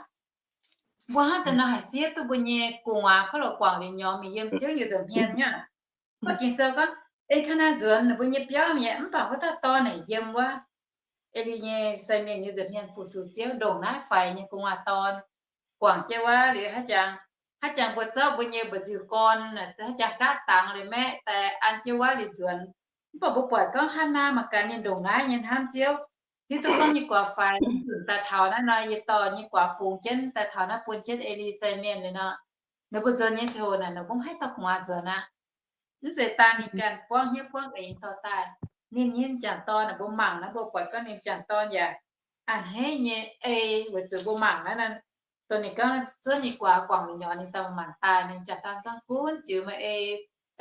Mbuo hnangv daaih nor haiz siev duqv mbuo nyei gu'nguaaz kov lorqc guangc liuz nyorx mingh yiem Ziouv nyei nza'hmien nyei. Mv baac Ging-Sou gorngv, Eng^kaa^naa nzuonx ninh mbuo nyei biauv mi'aqv, mv baac wuov dauh dorn naaic yiem wuov E^li nyei sai mienh nyei nza'hmien fu-sux Ziouv, ndongc naaiv faix nyei gu'nguaaz dorn. Guangc jienv wuov liuz haaix jangx, haaix jangx mbuo zorqv mbuo nyei mba'nziu gorn, haaix jangx gaatv dangx liuz maeqv daaih an jienv wuov liuz nzuonx. Mv baac mbuo buatc gorngv Hannaa mangc gaax ninh ndongc naaiv nyei hnamv Ziouv, hiuv duqv gorngv nyei guaax faix, daaih taux naaiv nor yie dorh nyei guaax fungx jienv daaih taux naaiv bun jienv E^li sai mienh liuz nor, ninh mbuo nzuonx nyei ziangh hoc naaic ninh mbuo mv haih dorh gu'nguaaz nzuonx aqv. Mv zeiz daan ninh ganh buangv hnyouv buangv eix dorh daaih. Ninh nyei m'jangc dorn naaic mbuo mangc naaiv mbuo buatc gorngv ninh m'jangc dorn yaac a'hneiv nyei ei, weic zuqc mbuo mangc naaiv, dongh ninh gorngv zuov nyei guaax guangc liuz nyorx ninh daaih mangc daaih, ninh m'jangc dorn gorngv, Gunv ziux meih ei,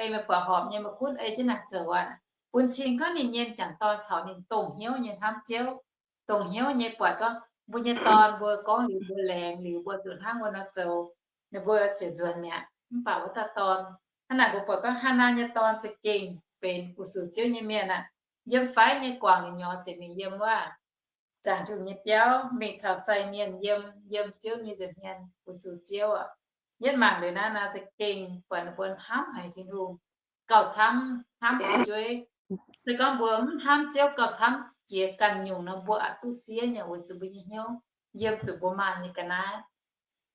ei meih buatc horpc nyei, meih gunv ei jienv naaic zoux aqv. Bun cing gorngv ninh nyei m'jangc dorn caux ninh dongh hnyouv nyei hnamv Ziouv, dongh hnyouv nyei buatc gorngv mbuo nyei dorn mbuo gorngv liuz mbuo laengz liuz mbuo zuqc hnangv wuov nor zoux, ninh mbuo ziouc nzuonx mi'aqv. Mv baac wuov dauh dorn, hnangv naaic mbuo buatc gorngv Hannaa nyei dorn za'gengh benx fu-sux Ziouv nyei mienh aqv. Yiem faix nyei guangc liuz nyorx ziouc mingh yiem wuov zaangc Tin-Hungh nyei biauv, mingh caux sai mienh yiem, yiem Ziouv nyei nza'hmien fu-sux Ziouv aqv. Yietv mangc liuz naaiv nor za'gengh buatc ninh mbuo hnamv haic Tin-Hungh gauh camv hnamv fu'jueiv. Se gorngv mbuo mv hnamv Ziouv gauh camv jiex ganh nyungc nor, mbuo aqc duqv siev nyei weic zuqc mbuo nyei hnyouv yiem zuqc mbuo maaih nyei ga'naaiv.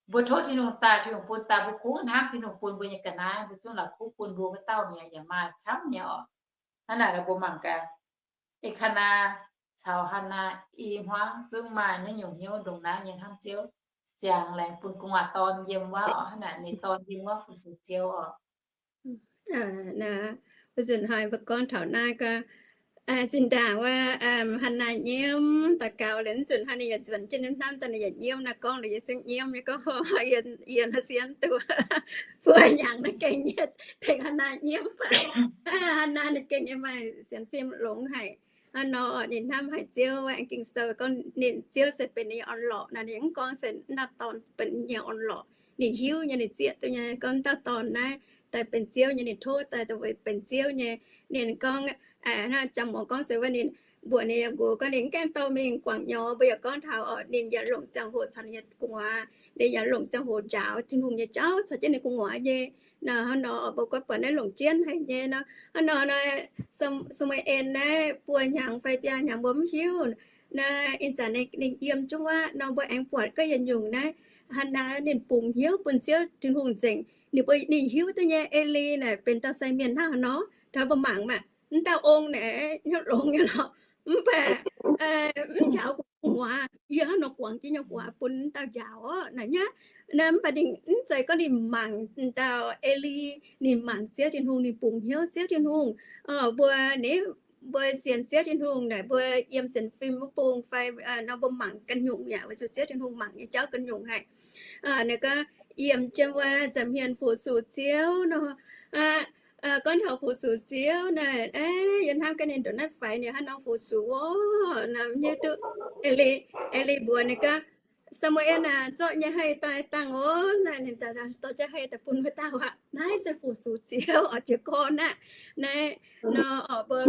Mbuo tov Tin-Hungh daaih, Tin-Hungh bun daaih, mbuo kungx hnamv Tin-Hungh bun mbuo nyei ga'naaiv, mbuo zungv la'kuqv bun mbuo wuov dauh mi'aqv, yaac maaih camv nyei oc. Hnangv naaic lorqc mbuo mangc gaax, Elkanaa caux Hannaa i hmuangv zungv maaih naaiv nyungc hnyouv ndongc naaiv nyei hnamv Ziouv, ziangx laengz bun gu'nguaaz dorn yiem wuov oc. Hnangv naaic ninh dorn yiem wuov fu-sux Ziouv oc. Mbuo nzunc hnoi mbuo gorngv taux naaiv gaax, zinh ndaangc wuov Hannaa nyiemv daux gaux liuz, mv nzunc hnoi ninh yaac nzuonx jienv nyei hnamv daaih, ninh yaac nyiemv naaiv gorngv liuz yie zungv nyiemv nyei gorngv, yie siemv duqv buo hnyangx naaiv gengh nyei tengx Hannaa nyiemv baac, Hannaa ninh gengh nyei maaih sienx fim longx haic. Hnangv nor ninh hnamv haic Ziouv, aengx Ging-Sou gorngv ninh, Ziouv se benx ninh nyei orn-lorqc nor, ninh mv gorngv se naaiv dorn benx ninh nyei orn-lorqc. Ninh hiuv nyei, ninh zieqv duqv nyei gorngv dauh dorn naaiv daaih benx Ziouv nyei, ninh tov daaih benx Ziouv nyei. Ninh gorngv, naaiv Jangx Morc gorngv se wuov ninh mbuox ninh yiem nqox gorngv ninh mv gaengh dorh mingh guangc nyorx. Mbuo yaac gorngv taux oc, ninh yaac longc ziangh hoc caux ninh nyei gu'nguaaz, ninh yaac longc ziangh hoc njaaux Tin-Hungh nyei jauv caux jienv ninh gu'nguaaz nyei. Nor hnangv nor mbuo gorngv buatc naaiv longc jienv haic nyei nor. Hnangv nor naaiv, Saa^mu^en naaiv buo hnyangx fai biaa hnyangx mbuo mv hiuv. Naaiv ih zanc ninh yiem jienv wuov nor, mbuo aengx buatc gaax yietc nyungc naaiv, Hannaa ninh bungx hnyouv bun Ziouv Tin-Hungh nzengc. Ninh mbuo, ninh hiuv duqv nyei Eli naaic benx dauh sai mienh hnangv haaix nor. Taux mbuo mangc maah, mv dauh ong naaic hnyouv longx nyei lorqc, mv baac mv njaaux gu'nguaaz, yie hnangv nor guangc jienv nyei gu'nguaaz bun mv dauh njaaux orqc naaic nyei. Naaiv mv baac ninh mv zeiz gorngv ninh mangc dauh Eli, ninh mangc Ziouv Tin-Hungh, ninh bungx hnyouv Ziouv Tin-Hungh. Mbuo, ninh, mbuo sienx Ziouv Tin-Hungh naaic, mbuo yiem sienx fim wuov bung fai nor mbuo mangc ganh nyungc yaac weic zuqc Ziouv Tin-Hungh mangc nyei jauv ganh nyungc haic. Ninh gorngv yiem jienv wuov nza'hmien fu-sux Ziouv nor, gorngv taux fu-sux Ziouv naaic, yie hnamv gaax ninh ndongc naaiv faix ninh hnangv nor fu-sux orqc. Naaiv hiuv duqv Eli, Eli mbuox ninh gorngv, Saa^mu^en aah, zorqv nyei haih daaih dangh oc. Naaiv ninh dorh jienv haih daaih bun mbuo dauh aqv. Naaiv se fu-sux Ziouv oc, jiez gorn aqv. Naaiv nor oc, mbuo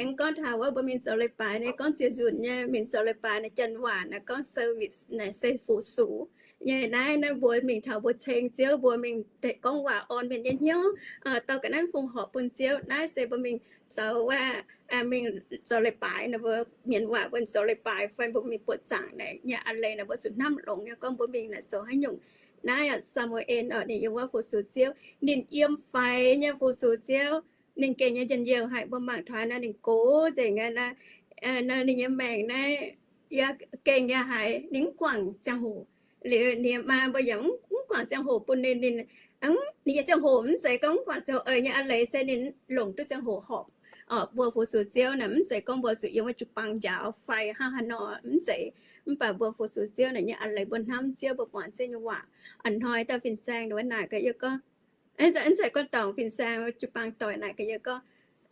aengx gorngv taux wuov mbuo mingh zoux leiz-baaix naaiv, gorngv ziex nzunc nyei mingh zoux leiz-baaix naaiv, janx waac naaiv gorngv service naaiv se fu-sux nyei. Naaiv, naaiv mbuo mingh taux mbuo ceng Ziouv, mbuo mingh deix gorngv waac orn mienh nyei hnyouv, dorh ga'naaiv fongc horc bun Ziouv. Naaiv se mbuo mingh zoux waac, mingh zoux leiz-baaix naaiv, mbuo mienh waac mbuo zoux leiz-baaix fai mbuo mingh buoqc zaangc naaiv nyei a'leiz naaiv, mbuo zuqc hnamv longx nyei gorngv mbuo mingh naaiv zoux haaix nyungc. Naaiv Saa^mu^en oc, ninh yiem wuov fu-sux Ziouv, ninh yiem faix nyei fu-sux Ziouv. Ninh gengh nyei njien-youh haic, mbuo mangc taux naaiv ninh gox nzengc aqv. Naaiv ninh nyei maengc naaiv yaac gengh yaac haiz ninh mv guangc ziangh hoc. Liuz ninh nyei maa mbuo yaac mv guangc ziangh hoc bun ninh, ninh, ninh nyei ziangh hoc mv zeiz gorngv mv guangc ziangh hoc, eix nyei a'leiz se ninh longc duqv ziangh hoc horpc. Mbuo fu-sux Ziouv naaic mv zeiz gorngv mbuo zuqc yiem wuov jiu-baang njaaux fai hnangv haaix nor, mv zeiz. Mv baac mbuo fu-sux Ziouv naaic nyei a'leiz mbuo hnamv Ziouv, mbuo muangx Ziouv nyei waac. A'hnoi dauh fin-saeng wuov naaic gaax yie gorngv, mv zeiz gorngv dorngc fin-saeng, jiu-baang doic naaic gaax yie gorngv,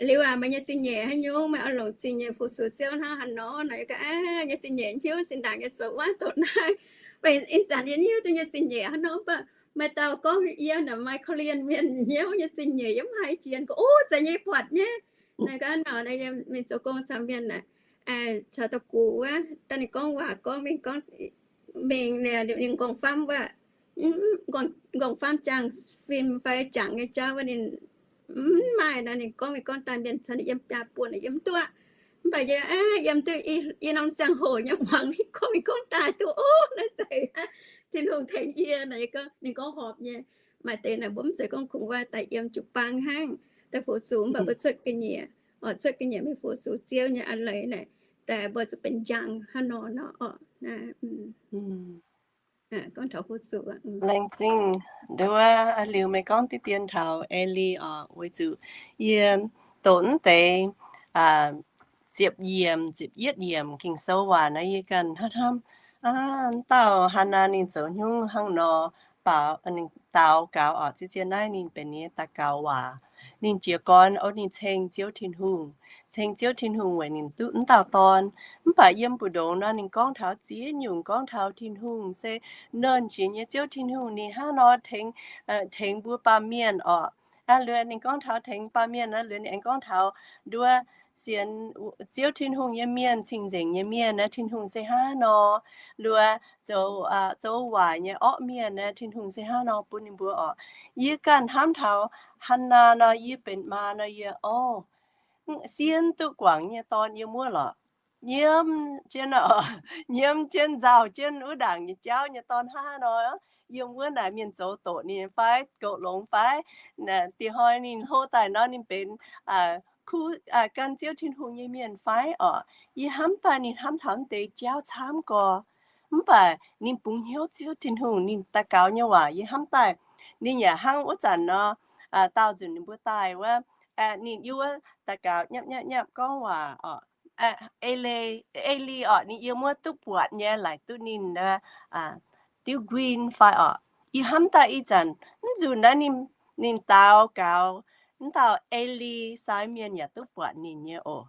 liuz aac, meih nyei zingh nyeic haaix nyungc? Meih oix longc zingh nyeic fu-sux Ziouv hnangv haaix nor? Naaic yie gorngv, aa, nyei zingh nyeic hnyouv zinh ndaangc nyei zoux wuov zoux naaiv. Mv baac ih zanc yie hnyouv duqv nyei zingh nyeic haaix nor, mv baac meih dauh gorngv yie naaic maaih korv lienh mienh hnyouv nyei zingh nyeic, yie mv haiz jiex. Gorngv, o, zeiz nyei, buatc nyei. Naaiv gaax nor, mingh zoux gong caux mienh naaic, caux da'gux wuov, daaih ninh gorngv waac gorngv mingh gorngv mingh, ninh nqorngv famv wuov, nqorngv famv jangx fim fai jangx nyei jauv wuov ninh mv maaih nor, ninh gorngv mingh gorngv daaih mienh caux ninh yiem biaa buonc yiem duqv. Mv baac yie yiem duqv i norm ziangh hoc nyei muangx ninh gorngv mingh gorngv daaih duqv, o, naaiv zeiz Tin-Hungh tengx yie naaic. Ninh gorngv horpc nyei. Maaih deix naaic mbuo mv zeiz gorngv kungx wuov daaih yiem jiu-baang hnangv, daaih fu-sux, mv baac mbuo cuotv ga'nyiec, oc, cuotv ga'nyiec mingh fu-sux Ziouv nyei a'leiz naaic, daaih mbuo zuqc benx njang hnangv nor nor, oc. Gorngv taux fu-sux, laengz zingh nduov liuz meih gorngv diqv dien taux E^li oc, weic zuqc yie doqc mv deix ziepc yiemc, ziepc yietv yiemc Ging-Sou waac naaiv yie ganh hnamv, hnamv, aa, dauh Hannaa ninh zoux haaix nyungc hnangv nor, baaux, ninh daux gaux oc, zien-zien naaiv ninh benx nyei daux gaux waac. Ninh jiez gorn, o, ninh ceng Ziouv Tin-Hungh, ceng Ziouv Tin-Hungh weic ninh duqv mv dauh dorn. Mv baac yiem mbu'ndongx nor ninh gorngv taux ziex nyungc, gorngv taux Tin-Hungh se nernh jiex nyei Ziouv Tin-Hungh, ninh hnangv nor tengx, tengx mbuo baamh mienh oc. Liuz ninh gorngv taux tengx baamh mienh, liuz ninh aengx gorngv taux nduov sienx Ziouv Tin-Hungh nyei mienh, cing-nzengc nyei mienh naaiv, Tin-Hungh se hnangv nor, liuz zoux, zoux waaic nyei orqv mienh naaiv, Tin-Hungh se hnangv nor bun ninh mbuo oc. Yie ganh hnamv taux Hannaa nor, yie benx maa nor, yie, o, siev duqv guangc nyei dorn yiem wuov lorqc. Nyiemv jienv, nyiemv jienv nzauh jienv wuov ndaangc nyei jauv nyei dorn hnangv nor, yiem wuov naaic mienh zoux doqc ninh fai, goux longx fai, dieh hnoi ninh hlo daaih nor ninh benx kuv gan Ziouv Tin-Hungh nyei mienh fai oc. Yie hnamv daaih ninh hnamv taux mv deix jauv camv gorx. Mv baac ninh bungx hnyouv Ziouv Tin-Hungh, ninh daux gaux nyei waac yie hnamv daaih, ninh yaac hnangv wuov zanc nor, daauh nzunc ninh mbuo daaih wuov, ninh yiem wuov daux gaux nyapv nyapv nyapv gorngv waac oc. E^li, E^li oc, ninh yiem wuov duqv buatc nyei, laaic duqv ninh diuv nquin fai oc. Yie hnamv daaih ih zanc, mv nzunc naaiv ninh daux gaux, mv dauh E^li sai mienh yaac duqv buatc ninh nyei oc,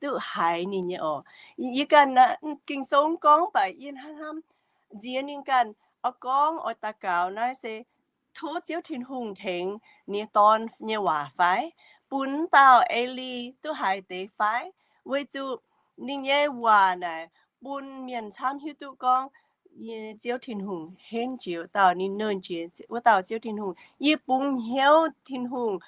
duqv haiz ninh nyei oc. Yie ganh, Ging-Sou gorngv, mv baac yie hnamv, nziex ninh ganh oix gorngv, oix daux gaux naaiv se tov Ziouv Tin-Hungh tengx ninh nyei dorn nyei waac fai, bun mv dauh E^li duqv haiz deix fai, weic zuqc ninh nyei waac naaic bun mienh camv hiuv duqv gorngv Ziouv Tin-Hungh henv jiex dauh, ninh nernh jiex wuov dauh Ziouv Tin-Hungh. Yie bungx hnyouv Tin-Hungh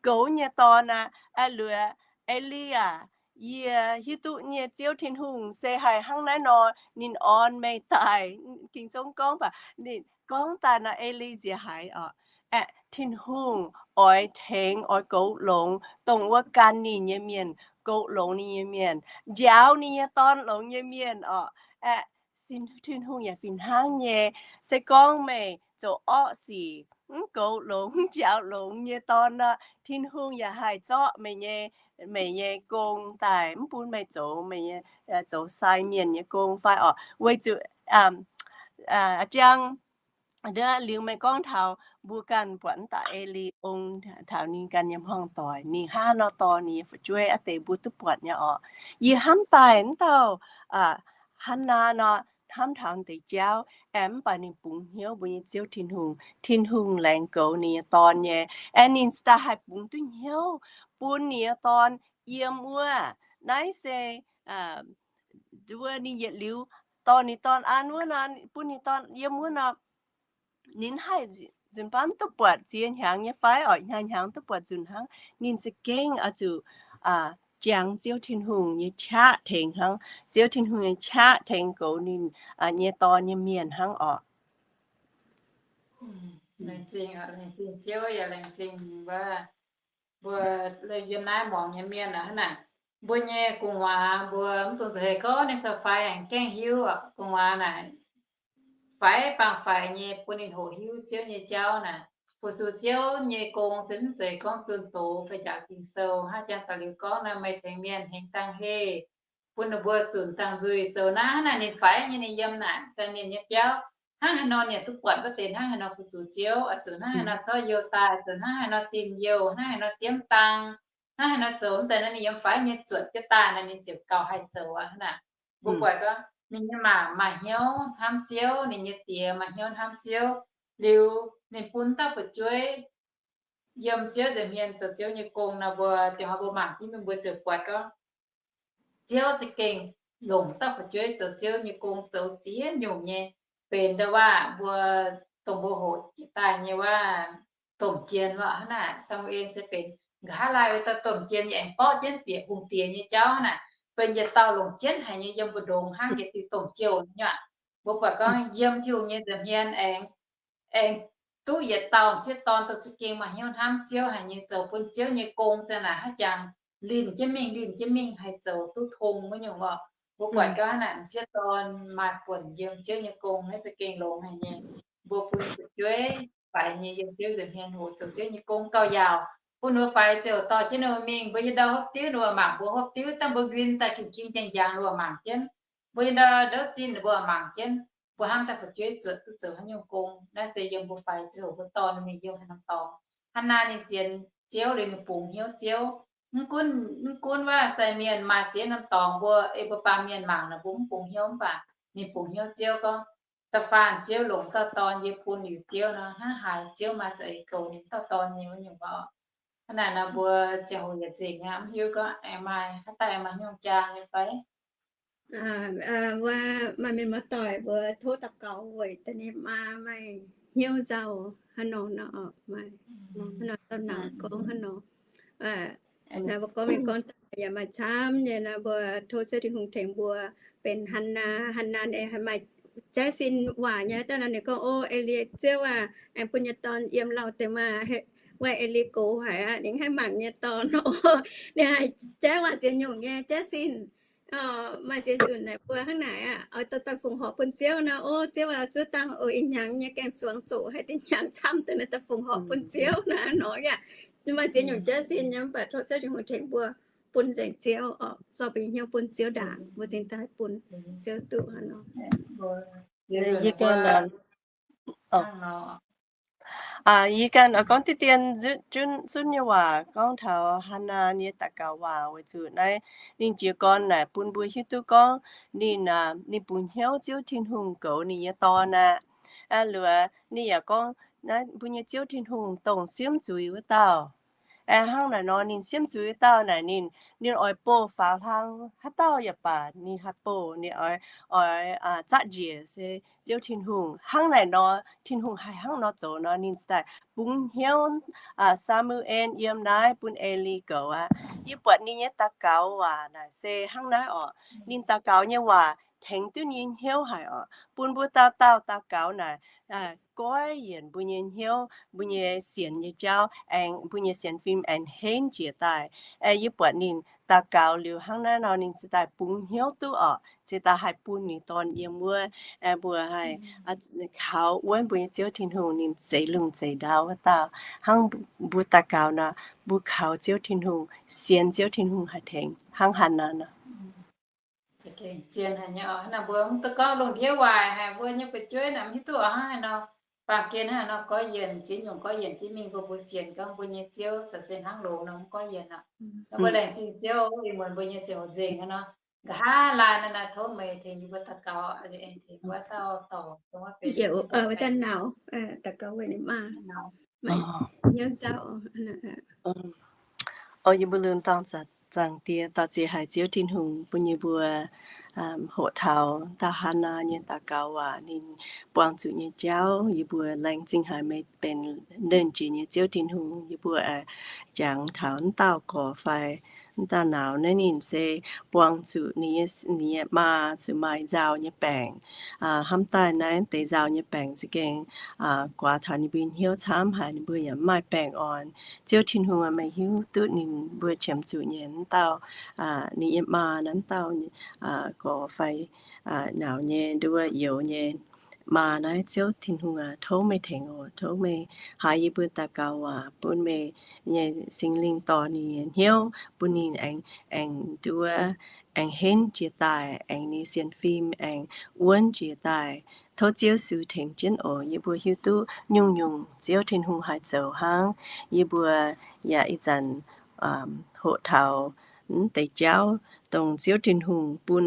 goux nyei dorn aqv. Liuz, E^li aac, yie hiuv duqv nyei Ziouv Tin-Hungh se haih hnangv naaiv nor ninh orn meih daaih. Ging-Sou gorngv baac ninh gorngv daaih nor, E^li nziex haiz oc, aeqv, Tin-Hungh oix tengx, oix goux longx dongh wuov gan ninh nyei mienh, goux longx ninh nyei mienh, njaaux ninh nyei dorn longx nyei mienh oc. Aeqv, Tin-Hungh yaac fih hnangv nyei. Se gorngv meih zoux orqv sic, mv goux longx, mv njaaux longx nyei dorn nor, Tin-Hungh yaac haih zorqv meih nyei, meih nyei gong daaih, mv bun meih zoux, meih nyei, zoux sai mienh nyei gong fai oc. Weic zuqc, aa, jang, liuz meih gorngv taux mbuo ganh buatc mv dauh E^li ong taux ninh ganh nyei hmuangv doic, ninh hnangv nor dorh ninh nyei fu'jueiv aqv deix mbuo duqv buatc nyei oc. Yie hnamv daaih mv dauh Hannaa nor, hnamv taux deix jauv, aengx mv baac ninh bungx hnyouv mbuo nyei Ziouv Tin-Hungh. Tin-Hungh laengz goux ninh nyei Dorn nyei, aengx ninh daaih haih bungx duqv hnyouv bun ninh nyei Dorn yiem wuov. Naaiv se wuov ninh yietc liuz dorh ninh Dorn an wuov nor, bun ninh Dorn yiem wuov nor, ninh haih nzunc baav duqv buatc ziex hnyangx nyei fai, oix hnyangx hnyangx duqv buatc nzunc hnangv. Ninh za'gengh oix zuqc jangx Ziouv Tin-Hungh nyei qaqv tengx hnangv. Ziouv Tin-Hungh nyei qaqv tengx goux ninh nyei Dorn nyei mienh hnangv orqc. Laengz zingh, laengz zingh Ziouv yaac laengz zingh mbuo, mbuo yiem naaiv muangx nyei mienh aqv hnangv naaic. Mbuo nyei gu'nguaaz mbuo mv dungx zuqc hec gorngv ninh zoux faix aengx gaengh hiuv. Gu'nguaaz naaic faix baamh faix nyei bun ninh hoqc hiuv Ziouv nyei jauv naaic. Fu-sux Ziouv nyei gong se mv zeiz gorngv zunh doz fai njaaux Ging-Sou hnangv jangx daaih liuz gorngv naaiv, meih tengx mienh hengx dangh heh, bun ninh mbuo zunc dangh nzuih zoux naaiv hnangv naaic. Ninh faix nyei ninh yiem naaic sai mienh nyei biauv, hnangv haaix nor ninh duqv buatc wuov deix hnangv haaix nor fu-sux Ziouv, oix zuqc hnangv haaix nor zorqv youh daaih, zuqc hnangv haaix nor dinh youh, hnangv haaix nor diemv dangh, hnangv haaix nor zoux mv deix nor, ninh yiem faix nyei zuotc jienv daaih nor ninh ziouc gauh haih zoux aqv hnangv naaic. Mbuo buatc gorngv ninh nyei mangc maaih hnyouv hnamv Ziouv, ninh nyei diex maaih hnyouv hnamv Ziouv, liuz ninh bun dauh fu'jueiv yiem Ziouv nza'hmien zoux Ziouv nyei gong nor, mbuo dieh hnoi mbuo mangc jienv mingh mbuo ziouc buatc gorngv Ziouv za'gengh longc dauh fu'jueiv zoux Ziouv nyei gong zoux ziex nyungc nyei. Benx ndau-waac mbuo, dongh mbuo hoqc jiex daaih nyei waac, domh jien lorqc hnangv naaic. Saa^mu^en se benx nqa'haav laai wuov dauh domh jien, yaac aengx borqv jienv bieqc hungh diex nyei jauv hnangv naaic. Benx yietc dauh longc jienv haic nyei, yiem mbu'ndongx hnangv yietc diuh domh jiouh nyei aqv. Mbuo buatc gorngv yiem Tin-Hungh nyei nza'hmien aengx, aengx duqv yietc dauh m'sieqv dorn dongh za'gengh maaih hnyouv hnamv Ziouv haic nyei, zoux bun Ziouv nyei gong za'naaic hnangv jangx linh jienv mingh, linh jienv mingh haih zoux duqv tong wuov nyungc orqc. Mbuo buatc gorngv naaic m'sieqv dorn maaih buonc yiem Ziouv nyei gong naaiv za'gengh longx haic nyei. Mbuo bun fu'jueiv faix nyei yiem Ziouv nza'hmien hoqc zoux Ziouv nyei gong gauh yaauc, bun ninh mbuo faix ziouc dorh jienv ninh mbuo mingh. Mbuo nyei ndau hopv diuv ninh mbuo mangc, mbuo hopv diuv dangh mbuo nquin daaih king-king njang-njang ninh mbuo mangc jienv. Mbuo nyei ndau ndouv zinh ninh mbuo mangc jienv. Mbuo hnamv daaih fu'jueiv zuotc duqv zoux haaix nyungc gong. Naaiv se yiem mbuo faix ziouc mbuo dorh ninh mingh yiem haaix norm dorngx. Hannaa ninh sienx Ziouv liuz ninh bungx hnyouv Ziouv. Mv gunv, mv gunv waac sai mienh maaih ziex norm dorngx mbuo, ei mbuo baamh mienh mangc naaic mbuo mv bungx hnyouv, mv baac ninh bungx hnyouv Ziouv gorngv, da'faanh Ziouv longc dauh dorn yie bun liuz Ziouv nor, hnangv haaix Ziouv maaih za'eix goux ninh dauh dorn nyei wuov nyungc orqc. Hnangv naaic nor mbuo ziangh hoc yietc nzengc aqv, mv hiuv gorngv aengx maaih haaix daaih aengx maaih hnyouv jaa nyei fai? Wuov maaih mienh muoz-doic mbuo tov daux gaux weic da'nyeic maa maaih hnyouv nzauh haaix nor nor, maaih haaix nor nzauh naanc gorngv haaix nor. Naaiv mbuo gorngv mingh gorngv daaih yaac maaih camv nyei nor, mbuo tov Ziouv Tin-Hungh tengx mbuo. Benx Hannaa, Hannaa ninh haih maaih jaiv sin waac nyei. Daaih nor ninh gorngv, O, Eli, Ziouv aac, aengx bun yie dorn yiem lauh deix maah! Wuov Eli gox haic aqv, ninh haih mangc nyei dorn. O, ninh haih jaiv waac ziex nyungc nyei jaiv sin. Maaih ziex nzunc naaic mbuo hnangv naaic aqv, oix dorh daaih fongc horc bun Ziouv nor, O Ziouv aac, zuov dangh oc, ih hnyangx nyei gaeng-zuangx zoqc haic, da'hnyangx camv daaih naaic daaih fongc horc bun Ziouv naaic nor yaac. Maaih ziex nyungc jaiv sin nyei, mv baac tov Ziouv Tin-Hungh tengx mbuo bun nzengc Ziouv oc, zorqv mbuo nyei hnyouv bun Ziouv ndaangc, mbuo cingx daaih bun Ziouv duqv hnangv nor. Yie ganh gorngv diqv dien zunv nyei waac gorngv taux Hannaa nyei daux gaux waac weic zuqc naaiv ninh jiez gorn naaic bun mbuo hiuv duqv gorngv ninh, ninh bungx hnyouv Ziouv Tin-Hungh goux ninh nyei dorn aqv. Luoqc ninh yaac gorngv naaiv mbuo nyei Ziouv Tin-Hungh dongh siemv zuiz wuov dauh. Hnangv naaic nor ninh siemv zuiz wuov dauh naaic ninh, ninh oix bouh faaux hlang haaix dauh yaac baac ninh haih bouh, ninh oix, oix zatv njiec se Ziouv Tin-Hungh. Hnangv naaic nor Tin-Hungh haih hnangv nor zoux nor ninh cingx daaih bungx hnyouv Saa^mu^en yiem naaiv bun Eli goux aqv. Yie buatc ninh nyei daux gaux waac naaic se hnangv naaiv orqc. Ninh daux gaux nyei waac tengx duqv ninh nyei hnyouv haic orqc. Bun mbuo dauh dauh daux gaux naaic goiv yienc mbuo nyei hnyouv, mbuo nyei sienx nyei jauv, aengx mbuo nyei sienx fim aengx henv jiex daaih. Yie buatc ninh daux gaux liuz hnangv naaiv nor ninh cingx daaih bungx hnyouv duqv orqc, cingx daaih haih bun ninh dorn yiem wuov. Mbuo haih kaux wuonv mbuo nyei Ziouv Tin-Hungh, ninh zeix lungh zeix ndau wuov dauh. Hnangv mbuo daux gaux nor, mbuo kaux Ziouv Tin-Hungh, sienx Ziouv Tin-Hungh haih tengx hnangv haaix nor. Zien haic nyei oc. Hnangv naaic mbuo mv duqv gorngv lungh ndiev waaic haic, mbuo nyei fu'jueiv naaic mv hiuv duqv oix hnangv haaix nor. Baamh gen hnangv haaix nor goiv yienc, ziex nyungc goiv yienc jienv mingh bun mbuo sienx gorngv mbuo nyei Ziouv zoux se hnangv loz nor mv goiv yienc oc. Nor mbuo laengz zingh Ziouv ih muonz mbuo nyei ziangh hoc nzengc aqv nor. nqa'haav laai naaiv, tov meih tengx yie mbuo daux gaux, tengx wuov dauh dorc, wuov dauh nauz, daux gaux weic ninh maa, hnyouv nzauh. O yie mbuo lunx dorngh Zaangc Diex, dorh ziex haic Ziouv Tin-Hungh bun yie mbuo hoqc taux dauh Hannaa nyei daux gaux waac, ninh buangh zuqc nyei jauv. Yie mbuo laengz zingh haic meih benx nernh jiex nyei Ziouv Tin-Hungh. Yie mbuo jangx taux wuov dauh gorx fai wuov dauh nauz naaiv, ninh se buangh zuqc ninh nyei maa zuqc maaih nzauh nyei baengc. Hnamv daaih naaiv deix nzauh nyei baengc za'gengh guaax taux ninh mbuo hnyouv camv haic, ninh mbuo yaac mv maaih baengh orn. Ziouv Tin-Hungh, meih hiuv duqv ninh mbuo qiemx zuqc nyei wuov dauh, ninh nyei maa naaiv, wuov dauh gorx fai nauz nyei, nduov youz nyei maa naaiv, Ziouv Tin-Hungh aac, tov meih tengx oc. Tov meih haiz yie mbuo daux gaux waac, bun meih nyei Singx Lingh dorh ninh nyei hnyouv, bun ninh aengx, aengx nduov, aengx henv jiex daaih, aengx ninh sienx fim aengx wuonv jiex daaih. Tov Ziouv Yesu tengx jienv oc. Yie mbuo hiuv duqv nyungc-nyungc Ziouv Tin-Hungh haih zoux hnangv. Yie mbuo yaac ih zanc hoqc taux wuov deix jauv, dongh Ziouv Tin-Hungh bun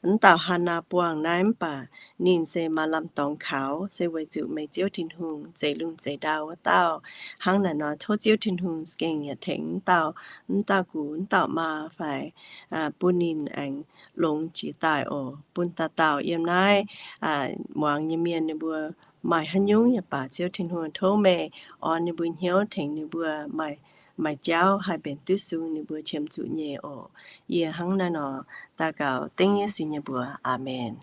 wuov dauh Hannaa buangh naaiv, mv baac ninh se maaih lamh dorngx kaux, se weic zuqc meih Ziouv Tin-Hungh zeix lungh zeix ndau wuov dauh. Hnangv naaic nor, tov Ziouv Tin-Hungh za'gengh yaac tengx wuov dauh, wuov dauh gux, wuov dauh maa fai bun ninh aengx longx jiex daaih oc. Bun dauh dauh yiem naaiv muangx nyei mienh ninh mbuo maaih haaix nyungc yaac baac, Ziouv Tin-Hungh, tov meih orn ninh mbuo hnyouv, tengx ninh mbuo maaih, maaih jauv haih mbenc duqv sung ninh mbuo qiemx zuqc nyei oc. Yie hnangv naaiv nor daux gaux dengv Yesu nyei mbuox. Aamen.